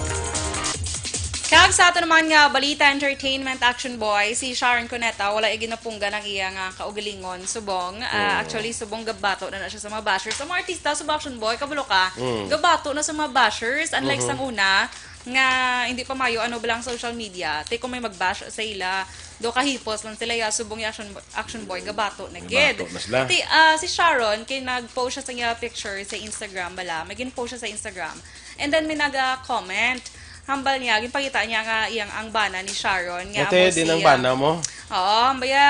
Kag sa ato naman nga balita, entertainment, Action Boy, si Sharon Cuneta, wala iya ginapunggan ang iya nga kaugalingon. Subong, ah, actually, subong gabato na na siya sa mga bashers. Ang mga artista, subong, Action Boy, kabalo ka, gabato na sa mga bashers. Unlike sang una, nga hindi pa maayo, ano, ba lang social media. Te, kung may mag-bash sa ila, do kahipos lang sila, ya, subong ya Action, Action Boy, gabato na gid. Gabato na sila. Te, ah, si Sharon, kay nag-post siya sa iya picture sa Instagram, bala. May gin-post siya sa Instagram. And then may naga-comment. Hambal niya, ginpakita niya nga iyang ang bana ni Sharon nga Ate, amo din ang siya. Bana mo? Oo, hambal ya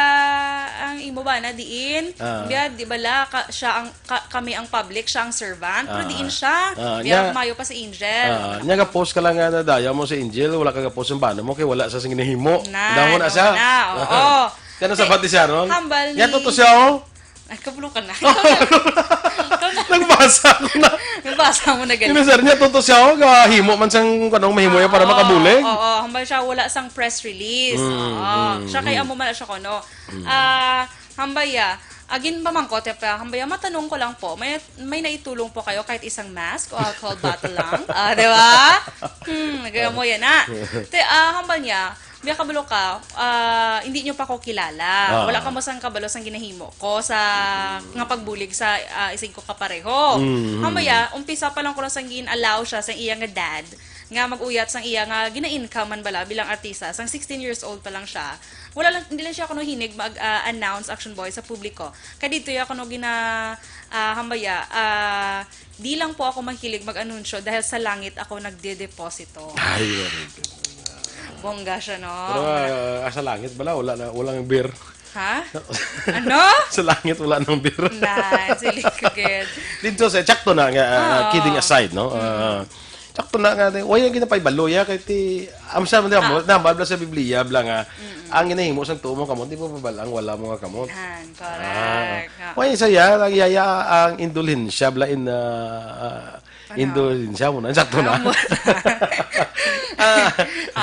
ang imo bana diin. Ah. Biya, di bala, ka, siya ang, ka, kami ang public, siya ang servant. Pero Ah. Diin siya. Ah, Biya, niya, mayo pa si Angel. Ah, niya ga-post ka lang nga na daya mo si Angel, wala ka ga-post ang bana mo, kay wala sa sing ginahimo. Na, Damo na no, siya. Na, oo. Kaya sa Te, bati siya, Ron? Hambal Niya ni to to siya, oh. Ay, kabalo ka na. Ikaw na. Ikaw na. Nagbasa ko na. Nagbasa mo na ganun. Yun, sir, niya, totoo siya, oh, gahimo man sang, kanong mahimo niya para Oo, makabulig. Oo, hambal siya, wala sang press release. Mm, Oo. mm, Siya kay mm. amo man na siya, kono. Mm. Ah, hambal ya, agin pamangkot ya pa, hambal ya, matanong ko lang po, may, may naitulong po kayo kahit isang mask o alcohol bottle lang? Ah, di ba? Hmm, nagaya mo yan, ah. Te, ah, hambal niya, Biya kabalo ka, ah, hindi nyo pa ko kilala. Ah. Wala kamo sang kabalo sang ginahimo ko sa nga pagbulig sa, ah, isig ko kapareho. Mm. Mamaya, umpisa pa lang ko lang sang gin-allow siya sang iya nga dad nga mag-uyat sang iya nga gina-income man bala bilang artista. Sang sixteen years old pa lang siya. Wala lang, hindi lang siya kuno hilig mag, ah, announce, Action Boy, sa publiko. Kay dito ya kuno gina, ah, hambaya, ah, Di lang po ako mahilig mag-anunsyo dahil sa langit ako nagdedeposito. Ay, very good. Bongga siya, no? Pero, ah, ah, sa langit bala, wala na, walang beer. Ha? Ano? Sa langit, wala nang beer. Na, sili ka, gid. Dito sa, tsakto na nga, ah, Oo. kidding aside, no? Mm. Ah, tsakto na nga, wala yung ginapay baloya, kay ti, ang sa, Ah. nambal bala sa Biblia, bala nga, Mm-mm. ang ginahimo sang tuo mo kamot, di mo pabal ang wala mo nga kamot. Han, correct. Ah. Wala yung saya, ang yaya, ang indulhensya, bala in, ah, ah, Ano? Indulhensya mo na, sakto na. Amo. Ah,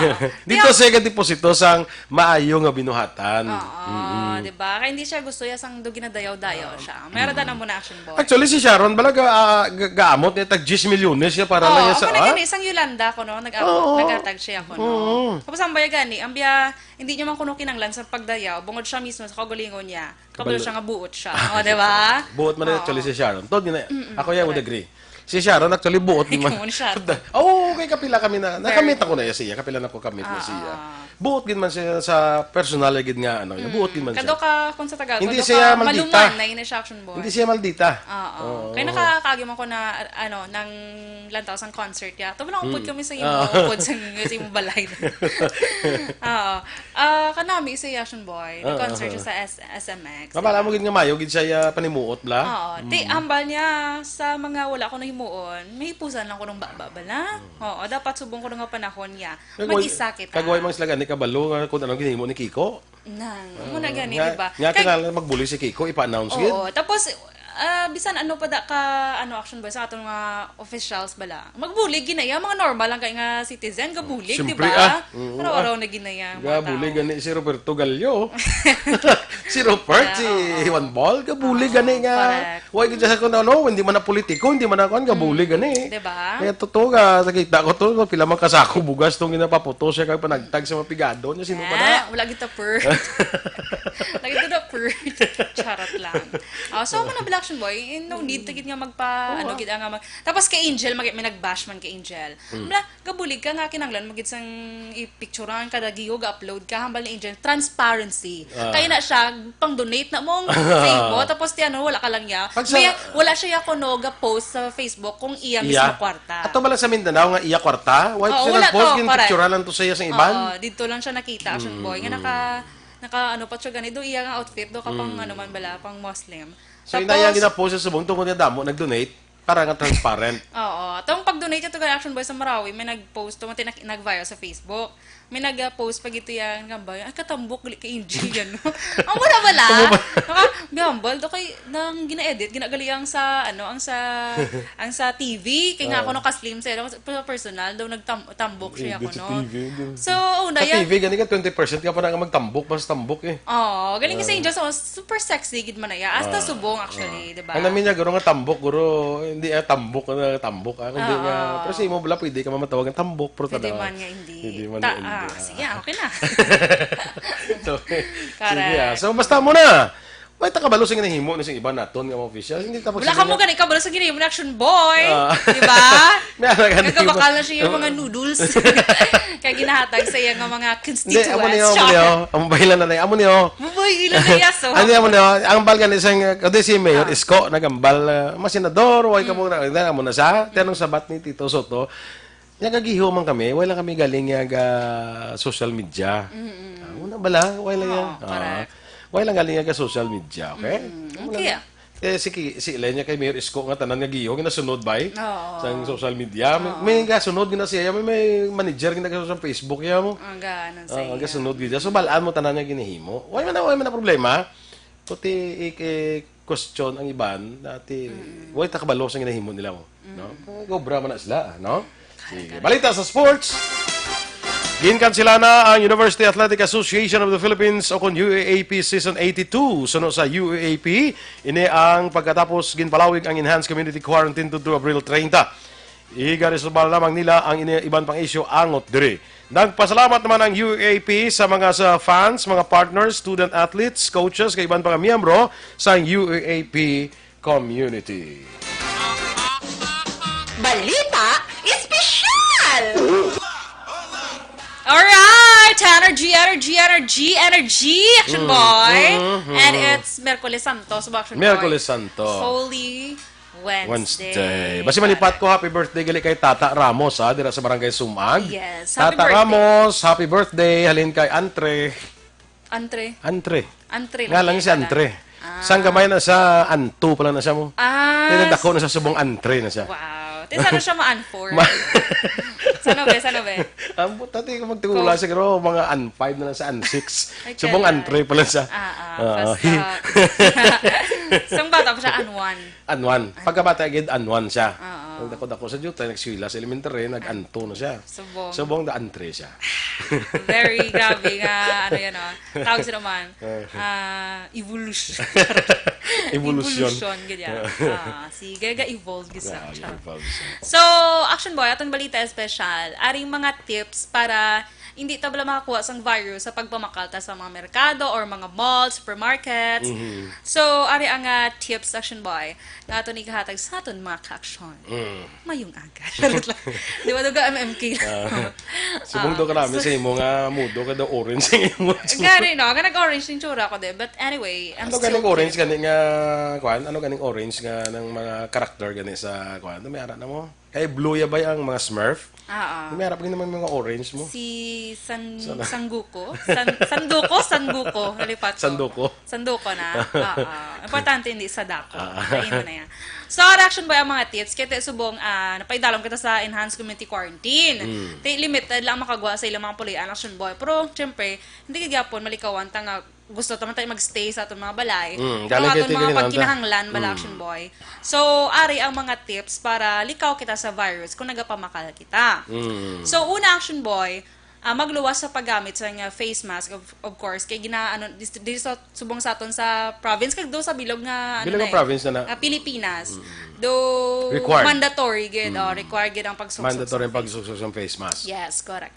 Oo. dito Di sa deposito sang maayo nga binuhatan. Oo, Mm-mm. di ba? Kaya hindi siya gusto ya sang do ginadayaw-dayaw siya. Mayroon Mm. na muna, Action Boy. Actually, si Sharon, bala, ga, ah, ga, gaamot niya, tag diyes milyones siya para lang Oo, niya sa, kung ah? nagani, sang Yolanda ko, no? Nag-abot, Oo. naghatag siya ko, no? Oo. Tapos ang baya gani, ang biya, hindi niya man kuno kinanglan sa pagdayaw, bungod siya mismo sa kaugalingon niya. Kabalo Kabalo. siya nga buot siya. O, di ba? Buot man Oo. actually si Sharon. Tod, gina-, Mm-mm, ako, yeah, I would correct. agree. Si Sharon, actually, buot Ikaw man. man, Sharon. Oo, kay kapila kami na, Very nakamit ako na siya. Kapila na ko kamit na Ah, siya. ah. Buot gid man siya sa personal gid nga, ano, Mm. buot gid man Kado siya. ka, kung sa Tagalog, Hindi kado siya ka maldita. maluman na yun siya, Action Boy. Hindi siya maldita. Oo. Oo. Kaya nakakagim ako na, ano, nang lantaw sang concert, ya. Ito lang, upod Mm. kami sa imo, Ah. upod sa, sa imo balay. Oo. Ah, kanami si Action Boy, Ah, nag-concert ah, siya ah. sa S-, S M X, Mabala di ba? mo gid nga mayo gid siya, ah, panimuot bala. Oo. Ti, Mm. hambal niya sa mga wala ko nahimuon, mahipusan lang ko ng baba bala. Mm. Oo, dapat subong ko nga panahon niya. Kag way, Mag-isa kita. kag way man sila gani kabalo nga kung anong ginahimo ni Kiko. Nang, Ah, muna gani, nga, di ba? nga Kag tinala magbuli si Kiko, ipa-announce gid. Oo, tapos, ah, bisan ano pa da ka, ano, Action Boy, sa aton nga officials bala. Magbulig ginaya, mga normal lang kay nga citizen, gabulig, di Siyempre, ba? ah. Oo, Araw-araw ah. na ginaya, mga Gabulig tao. gani si Roberto Gallo. Si Robert, Yeah, si oo. Juan Bol, gabulig Oo, gani nga. correct. Why gid sa kuno, no? Hindi man na politiko, hindi man na kuan, gabulig Mm, gani. di ba? Kaya totoo nga, nakita ko to, no? Pila man kasako bugas tong ginapaputo siya kag panagtag sa mga pigado niya, sino ba na? Ah, wala kita per. Lagi to na Charot lang. Ah, so, amo na bala, Action Boy, eh, no need to gid nga magpa, Oo, ano ah. gid, ah, nga mag-, tapos kay Angel, mag-, may nag-bash man kay Angel. Mm. Bala, gabulig ka nga kinahanglan mo gid sang i-picturean kada giyo ga-upload ka, hambal ni Angel, transparency. Ah. Kaya na siya, pang-donate na mong Weibo, tapos ti ano, wala ka lang niya. Pag sa May, wala siya ya kuno ga-post sa Facebook kung iya Iya. mismo kwarta. Ato bala sa Mindanao nga iya kwarta? Why Oo, siya wala nag-post? to, correct. Gin-picturean lang to sa iya sang iban? Oo, dito lang siya nakita, Action Mm, Boy, nga mm. naka, naka, ano pa siya gani, do iya nga outfit, do ka pang, Mm. ano man bala, pang Muslim. So, Tapos inaya gina-post sa subong tungod nga damo nag-donate para nga transparent. Oo. Tong pag-donate ito kay Action Boy sa Marawi, may nag-post, tong nag-, nag-viral sa Facebook. May nag-post pa gito yan, gambay, "Ay, katambok, gali kay Angie," yan, no? Ang wala, wala. Ano ba? Naka, gambal, do kay, nang gina-edit, ginagali ang sa, ano, ang sa, ang sa T V, kay nga Ah. ako naka-slim sa, sa personal, daw nagtam-, tambok siya Edit ako, sa no? T V, din. So, una, Sa yan. T V, gani ka, twenty percent ka pa na nga magtambok, mas tambok eh. Oo, galing kasi Ah. Angel, so, super sexy, gid man na iya. Hasta Ah. subong, actually, Ah. di ba? Ang namin niya, guro nga tambok, guro, hindi, ah, tambok, ah, tambok, ah, kundi Oo. nga, pero sa imo, bala, pwede ka mamatawag ng tambok, pero Pwede tanaw. man nga hindi. Hindi man Ta-, hindi, ah, ah. sige, ah, okay na. So, sige, ah. Correct. So, basta mo na. Way ta kabalo sa ginahimo ni sa iba naton nga mga official. Hindi ta Wala pagsiling ka mo nga gani kabalo sa ginahimo ni Action Boy. Ah. Di ba? May ara gani Nagabakal mo. na siya yung mga noodles. Kaya ginahatag sa iya nga mga Hindi, amo constituents. niyo, amo Char. niyo. Amo ba ilan na na? Amo niyo. Mabuhay ilan na yaso. Ano, amo niyo? Ang balgan isang, uh, kasi si Mayor Ah. Isko, nagambal, uh, mga senador, way ka Mm. mo na, amo na sa, tinong sabat ni Tito Soto, Nga gagiho man kami, wala kami galing nga ga social media. Mm-mm. Ah, una bala, wala Oo, yan. Ah, correct. Wala galing nga ga social media, okay? Mm, Wala okay, na. ah. Eh, si Ki-, si Ilenia kay Mayor Isko nga tanan nga giho, ginasunod bay Oo. sang social media. May, Oo. may gasunod gina siya, may, may manager gina sa Facebook ya mo. Ang gaanan sa Ah, iya. gasunod gid siya. So, balaan mo tanan nga ginahimo. Wala man na, wala man na problema. Kuti i-, i-question ang iban, dati, Mm. way ta kabalo sa ginahimo nila mo, no? Mm. Gobra man na sila, no? Sige. Balita sa sports. Ginkansela na ang University Athletic Association of the Philippines o kon U A A P Season eighty-two. Suno sa U A A P, ini ang pagkatapos ginpalawig ang enhanced community quarantine to Abril treinta. Igaresolbar lamang nila ang ini-, iban pang isyu angot diri. Nagpasalamat naman ang U A P sa mga sa fans, mga partners, student athletes, coaches, kag iban pa nga miyembro sa U A P community. Balita Espesyal! Alright! Energy, energy, energy, energy! Action Mm, Boy! mm, mm, And mm. it's Miyerkules Santo, so Action Boy. Miyerkules Santo. Holy Wednesday. Wednesday. Basi malipat ko, happy birthday gali kay Tata Ramos, ha, dira sa Barangay Sumag. Yes, happy Tata birthday. Ramos, happy birthday. Halin kay Antre. Antre. Antre. Antre Nga lang lang si pala. Antre. Ah. Sang gamay na sa Anto pala na siya mo. Ah, Tinadako na sa subong Antre na siya. Wow. Ti, sana siya ma-unfour. Ma- Sana be, sana be. Ang puta, ti, kung magtugula Ko- siguro, mga an five na lang sa an six. Ay, Subong kala. Antre pala siya. Ah, ah, Ah, basta. hi- Sang bata pa siya, an one. An one. Pagkabata gid, an one siya. Oo. Ang dako-dako sa Jutay, nag-eskwela sa elementary, nag-anto na siya. Subong. Subong da antre siya. Very grabe nga, ano yan, oh. Tawag sila man, Eh. ah, evolution. Evolution. Evolution, gid yan. Ah, sige, ga-evolve gid sa Ah, siya. evolve siya. So, Action Boy, atong balita espesyal, aring mga tips para hindi ta bala makakuha sang virus sa pagpamakal ta sa mga merkado or mga mall, supermarkets. Mhm. So, ari ang, ah, tips, Action Boy, nga ato ni kahatag sa aton mga ka-action. Mm. Mayong aga. Charot lang. Di ba, duga M M K lang? Ah. Subong Ah, daw ka namin so sa imo nga mudo ka daw orange sa imo. Gari, no? Nga nag-orange yung tsura ko, di. But anyway, I'm Ano still ganing orange cute. gani nga, kuan? Ano ganing orange nga ng mga karakter gani sa, kuan? Ano may ara na mo? Kay blue ya ba ang mga Smurf? Oo. May ara pa gid naman mga orange mo. Si San-, Sana. Sanguko? San-, Sanduko? Sanguko. Nalipat ko. Sanduko. Sanduko na. Oo. Importante hindi Sadako. Ah. Kain mo na yan. So, Action Boy, ang mga tips. Kaya tayo subong, ah, napaidalom kita sa enhanced community quarantine. Mm. Ti, limited lang makagwa sa ilang mga pulian, Action Boy. Pero, syempre, hindi ka gyapon malikawan ta nga gusto ta man tayo magstay sa aton mga balay. Mm, Pero galing aton kay mga tigil na ta. pagkinahanglan, bala, Mm. Action Boy. So, ari ang mga tips para likaw kita sa virus kung nagapamakal kita. Mm. So, una, Action Boy, ah, magluwas sa paggamit sa nga face mask, of, of course, kay gina-, ano, dis-, diri sa, subong sa aton sa province, kag do sa bilog nga, ano Bilog na nga eh, province na na. nga Pilipinas. Mm. Do Required. mandatory gid, Mm. oh, required gid ang pagsuksok Mandatory sa ang face. pagsuksok sa face mask. Yes, correct.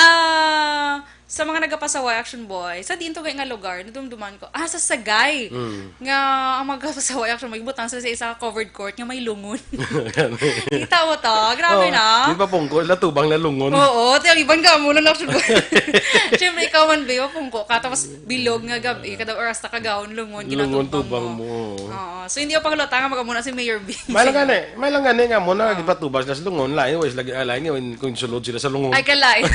Ah, Sa mga nagapasaway, Action Boy, sa diin to gay nga lugar, nadumduman ko, ah, sa Sagay, Mm. nga ang mga pasaway, Action Boy, butang sila sa isa ka covered court nga may lungon. Kita mo to? Grabe Oh, na. Di ba pungko? Sila tubang na lungon. Oo, ti ang iban ka mo na, Action Boy. Siyempre, ikaw man, be, mapungko ka, tapos bilog nga gabi, kada oras na kagahon, lungon, Lungon ginatubang tubang mo. mo. Oo. So, hindi ako pagluta nga magamuna si Mayor Bing. May lang gani, may lang gani nga mo na Ah. gipatubas na sa lungon, lain, wais lagi, ah, lain nga, kung sulod sila sa lungon. Ay, kalain.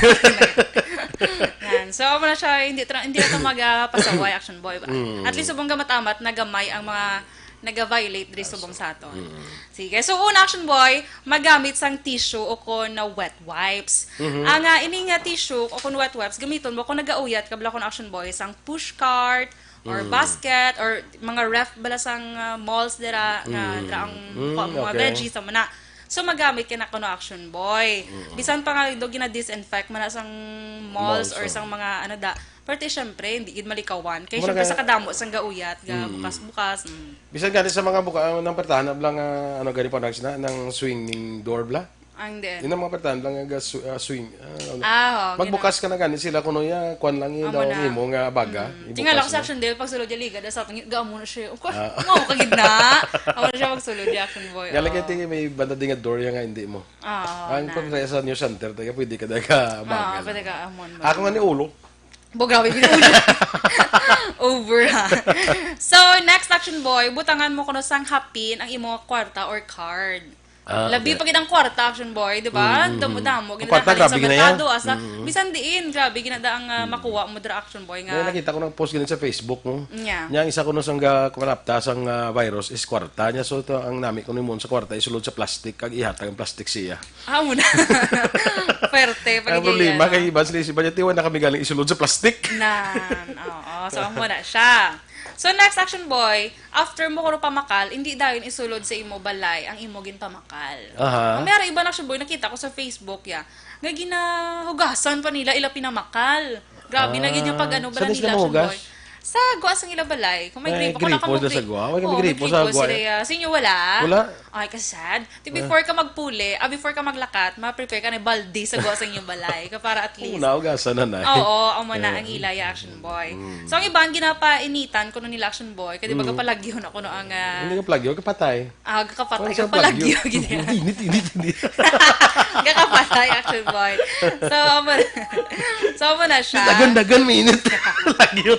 Yan. So, amo na siya, hindi, tra- hindi na ito magpasaway, Action Boy. Mm. At least, subong gamat-amat, nagamay ang mga nag-violate diri subong sa aton. Mm. Sige. So, una, Action Boy, magamit sang tissue o kon na wet wipes. Mhm. Ang, ah, ini nga tissue o kon wet wipes, gamiton mo kung nagauyat ka bala kon, Action Boy, sang push cart, or Mm. basket, or mga ref bala sang, ah, malls dira nga Mm. dira ang Mm, kuha mo mga okay. veggies, amo na. So, magamit ka na kuno, Action Boy. Mm. Bisan pa nga do gina-disinfect man na sang malls Malls, or oh. sang mga ano da. Pero ti, syempre, hindi gid malikawan. Kay Mura syempre, ka sa kadamo sang gauyat, ga Mm. bukas-bukas. Mm. Bisan gani sa mga buka, ang pertahan, abla nga, ano, gani pa, Nags, na, nang swinging door, bla? Ang din. Yun ang mga pertahan lang nga su- ah, swing. Ah, ano. Ah, oo, Magbukas ka na gani sila kuno ya, kwan lang yun Amo daw na. ang imo nga baga. Mm. Ibukas Tingala ko sa mo. Action Dale, pag sulod yung liga, da sa atin, gaamo na siya. Of course, Ah. mo, kagid na. Amo na siya magsulod, yung Action Boy. Galing Oo. kay tingin may banda din nga door yan nga hindi mo. Oo, Ang na. pag sa New Center, taga pwede ka na ka Oo, baga pwede lang. ka, amon ba? Ako nga ni ulo. Bo, grabe, binulo. Over, ha? So, next, Action Boy, butangan mo kuno sang hapin ang imo nga kwarta or card. Ah, Labi okay. pa gid ang kwarta, Action Boy, di ba? Mm, mm, mm. Damo-damo, Ang kwarta, ginadahan sa grabe gid na yan. merkado, asa, Mm. bisan diin, grabe, ginada ang, ah, Mm. makuha mo dira, Action Boy, nga May nakita ko ng post ganun sa Facebook, no? Nya. Nya, isa ko no sang ga-, kumalapta sang, ah, virus is kwarta. Nya, so, ito, ang nami ko ni Mon sa kwarta, isulod sa plastic, kag ihatag ang plastic siya. Ah, muna. Pwerte, Ang pag problema, kay iban sila isip niya, tiwan na kami galing isulod sa plastic. Nan, oo. So, amo na siya. So, next, Action Boy, after mo kuno pamakal, hindi dayon isulod sa imo balay ang imo ginpamakal. Aha. Ang may iba na, Action Boy, nakita ko sa Facebook, ya, nga ginahugasan pa nila, ila pinamakal. Grabe na gid yung pag Ah, ano, saan bala sila nila, Action mahugas? Boy. Sa gwa sang ila balay, kung may May gripo, kung gripo nakabukod sa gwa? May Oo, may gripo sa gripo gwa, sila, eh. ya. Sa inyo wala? Wala. Ay, ka-sad. Ti, Ah. before ka magpuli, ah, before ka maglakat, ma-prepare ka na balde sa gwa sa inyong balay. Ka para at least. Una, hugasan na na. Oo, amo na Ah. ang ila, ya, Action Boy. Mm. So, ang iban, ginapainitan kuno nila, Action Boy. Kaya di ba, Mm. kapalagyo na kuno ang, ah, Hindi ka palagyo, kapatay. Ah, kakapatay, Ano sa kapalagyo, palagyo? gid yan. Init, init, init. Kakapatay, Action Boy. So, amo na, so, amo na siya. Dagan-dagan, mainit. Lagyo.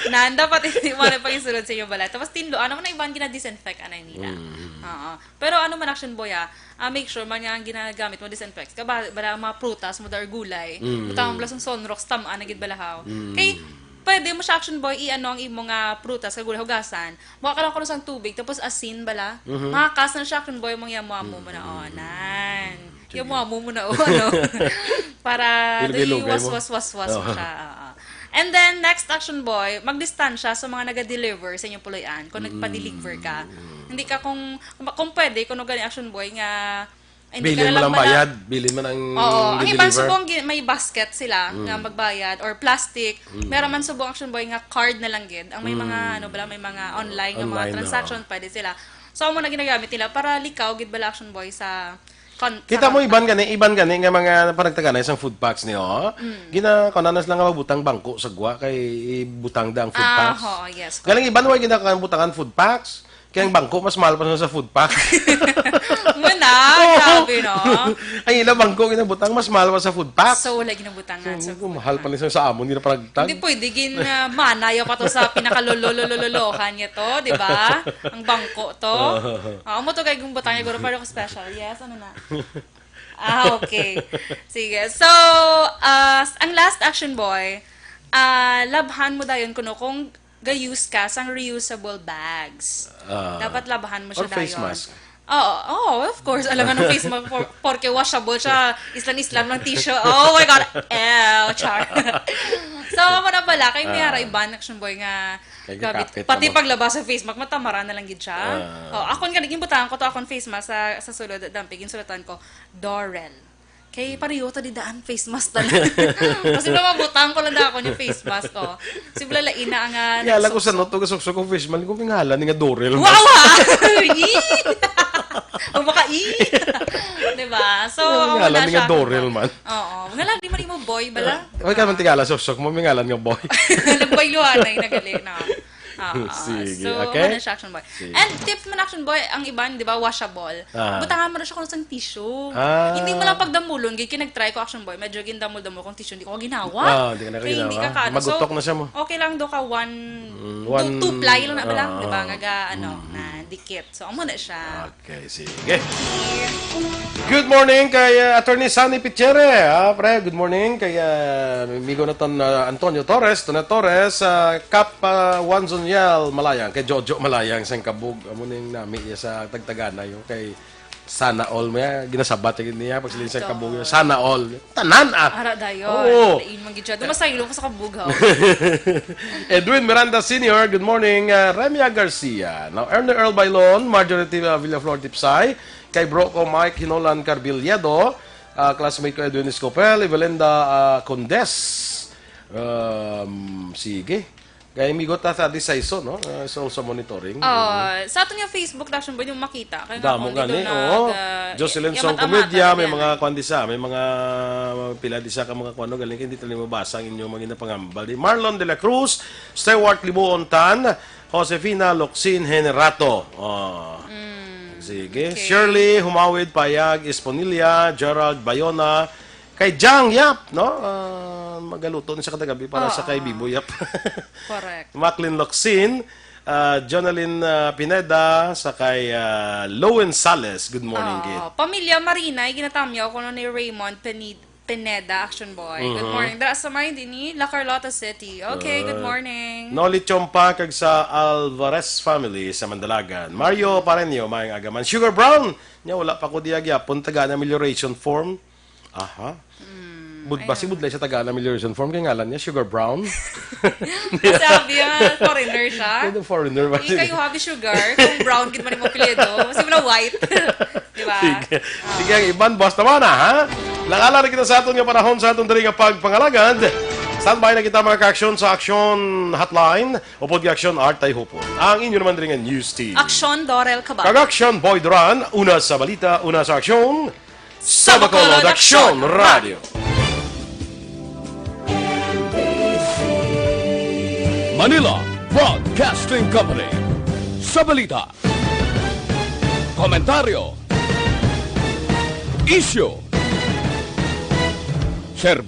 Nan, dapat hindi mo na pag-isulod sa inyong balay. Tapos, tinlo, ano man na iban, gina-disinfect, anay nila. Mm. Oo. Pero ano man, Action Boy, ah, ah, make sure man nga ang ginagamit mo, disinfect ka ba, bala ang mga prutas mo, or gulay. Mm. Butang mo lang sa Sunrox, tama na gid balahaw. Mm. Kay, pwede mo siya, Action Boy, i-ano ang imo nga prutas, kag gulay, hugasan. Mukha ka lang kuno sang tubig, tapos asin bala. Mhm. Makakas na siya, Action Boy, mong yamuamo mo na, Mm. oh, nan. Sige. Yamuamo mo na, oh, ano. Para Ilugay-lugay di mo. was, was, was, was Oo. siya, oo. And then, next, Action Boy, magdistansya sa mga naga-deliver sa inyong puloy-an, kung nagpa-deliver ka. Mm. Hindi ka kung, kung pwede, kung gani, Action Boy, nga, hindi ka Bilin na mo lang lang bala bayad, bilin mo ng Oo, ang iban deliver. subong gi-, may basket sila Mm. nga magbayad or plastic. Mm. Meron man subong, Action Boy, nga card na lang gid. Ang may mga, Mm. ano bala, may mga online nga mga Online na, transaction, oo. pwede sila. So, amo na ginagamit nila para likaw gid bala, Action Boy, sa con-, Kita sa mo, con-, iban gani, iban gani nga mga panagtaganay sang food packs niyo, oh. Mm. Gina-, kuan na sila nga magbutang bangko sa gwa kay ibutang da ang food Ah, packs. oo, yes. Galing iban, wala gina-, butangan food packs. Kaya ang bangko, mas mahal pa sa food pack. Muna, Oo. grabe, no? Ang ila bangko, ginabutang, mas mahal pa sa food pack. So, wala ginabutangan So, sa food mahal pack. pa ni sa, sa amon, ginaparagtag. Hindi pwede, gin, ah, manaya pa to sa pinakalolo-lolo-lolohan niya to, di ba? Ang bangko to. Oo. Ah, amo to kay gumbutangan niya, guro, pero special. Yes, ano na? Ah, okay. Sige. So, ah, ang last, Action Boy, ah, labhan mo dayon kuno kung ga-use ka sang reusable bags. Ah. Dapat labahan mo siya Or face dayon. mask. Oo, oh, of course. Alam nga ng face mask, por-, porke washable siya. Islam-islam ng tissue. Oh my God. Ew, char. So, amo na pala. Kay may Ah. ara iban, Action Boy, nga Kay grabe. kapit Pati naman. paglaba sa face mask, matamaran na lang gid siya. Ah. Oh, akon nga, naging butangan ko to, akon face mask sa, sa sulod, dampi, ginsulatan ko, Dorel. Kay pareho ta di daan face mask tanan. Kasi mamabutang ko lang na ako yung face mask ko. Si Blalaina ang, ah, Kaya lang ko sa nagsuksok. noto, gasuksok ko face mask, ko pingalan nga Dorel. Wow, ha? Ih! Ang baka, ih! Diba? So, Ang wala ngalan nga siya. Dorel man. Oo. Nala, di man imo boy, bala? Ay, ka man tigala, suksok mo, may ngalan nga boy. Nagbayluhanay na gali na. Ah, Sige, so, okay. Ano siya, Action Boy. Sige. And tip man, Action Boy, ang iban, di ba, washable. Ah. Butangan mo na siya kung sang tissue. Ah. Hindi mo lang pagdamulon, gid kay nag-try ko, Action Boy, medyo gindamul-damul kong tissue, hindi ko ginawa. Ah, hindi ka na Kaya hindi ginawa. ka kaano. Magutok So, na siya mo. Okay lang do ka one, Mm, two, one, two ply lang na ba lang, ah, di ba? ah. Nga ga, ano, na dikit. So, amo na siya. Okay, sige. Good morning kay uh, Attorney Sunny Pichera. Ah, pre, good morning kay uh, amigo naton uh, Antonio Torres, Tuna Torres, uh, Kap uh, Juan Zoniel Malayang, kay Jojo Malayang sang Kabug. Amo ning nami niya sa Tagtagana yung kay Sana All. May ginasabat niya pag sila sa Ito. Kabug. Sana All. Tanan ah. Ara dayon. Oo. Lain man gid siya. Dumasaylo ko sa Kabug, ha. Edwin Miranda Senior, good morning. Uh, Remia Garcia, now Ernie Earl Bailon, Marjorie T- uh, Villaflor Tipsay, kay bro ko Mike Hinolan Carbiliedo, uh, classmate ko Edwin Escopel, Evelenda uh, Condes. Um, sige. Kay Migo Tata Di Saiso, no? Uh, is also monitoring. Oh, sa aton nga Facebook, Action Boy, yung makita. Kaya Damo nga, gani, dito oo. nag, ah, Jocelyn yung Song mata-mata Comedia, may yan. Mga kwan di sa, may mga pila di sa ka mga kwan, no? Galing hindi tayo mabasa ang inyong mga ginapangambal. Di Marlon de la Cruz, Stewart Libuon Tan, Josefina Locsin Henerato. Oh. Sige. Okay. Shirley Humawid Payag, Esponilla, Gerald Bayona, kay Jang Yap, no? Ah, magaluto ni sa kadagabi para sa Oo. Kay Bibo Yap. Correct. Macklin Locsin, ah, Jonalyn ah, Pineda, sa kay ah, Lowen Sales. Good morning, Oh, kid. Pamilya Marinay, ginatamyaw ko ni Raymond Penid- Pineda, Action Boy. Good Mhm. Morning. Dara sa may din ni La Carlota City. Okay, good Ah, morning. Noli Chompa kag sa Alvarez family sa Mandalagan. Mario Pareño, maayong aga man. Sugar Brown, nya wala pa ko diya gyapon taga na amelioration form. Aha. Bud basi ayun. Budlay sa taga na amelioration form kay ngalan niya Sugar Brown. Kasi abi nga foreigner siya. Kaya foreigner ba? Ikaw yung habi sugar, kung brown gid man yung apelyido, kasi wala white. Di ba? Sige. Sige, ang iban, boss naman, ha? Nangala na kita sa aton nga panahon sa aton diri nga pagpangalagad. Standby na kita, mga ka-aksyon, sa Aksyon Hotline, upod nga Aksyon Art Tayhupon. Ang inyo naman diri nga news team. Aksyon, Dorel Cabal. Kag Aksyon Boy Duran, una sa balita, una sa aksyon, sa Sa Bacolod Bacolod Aksyon Aksyon Radio. Manila Broadcasting Company. Sa balita, komentaryo, isyu, serbisyo.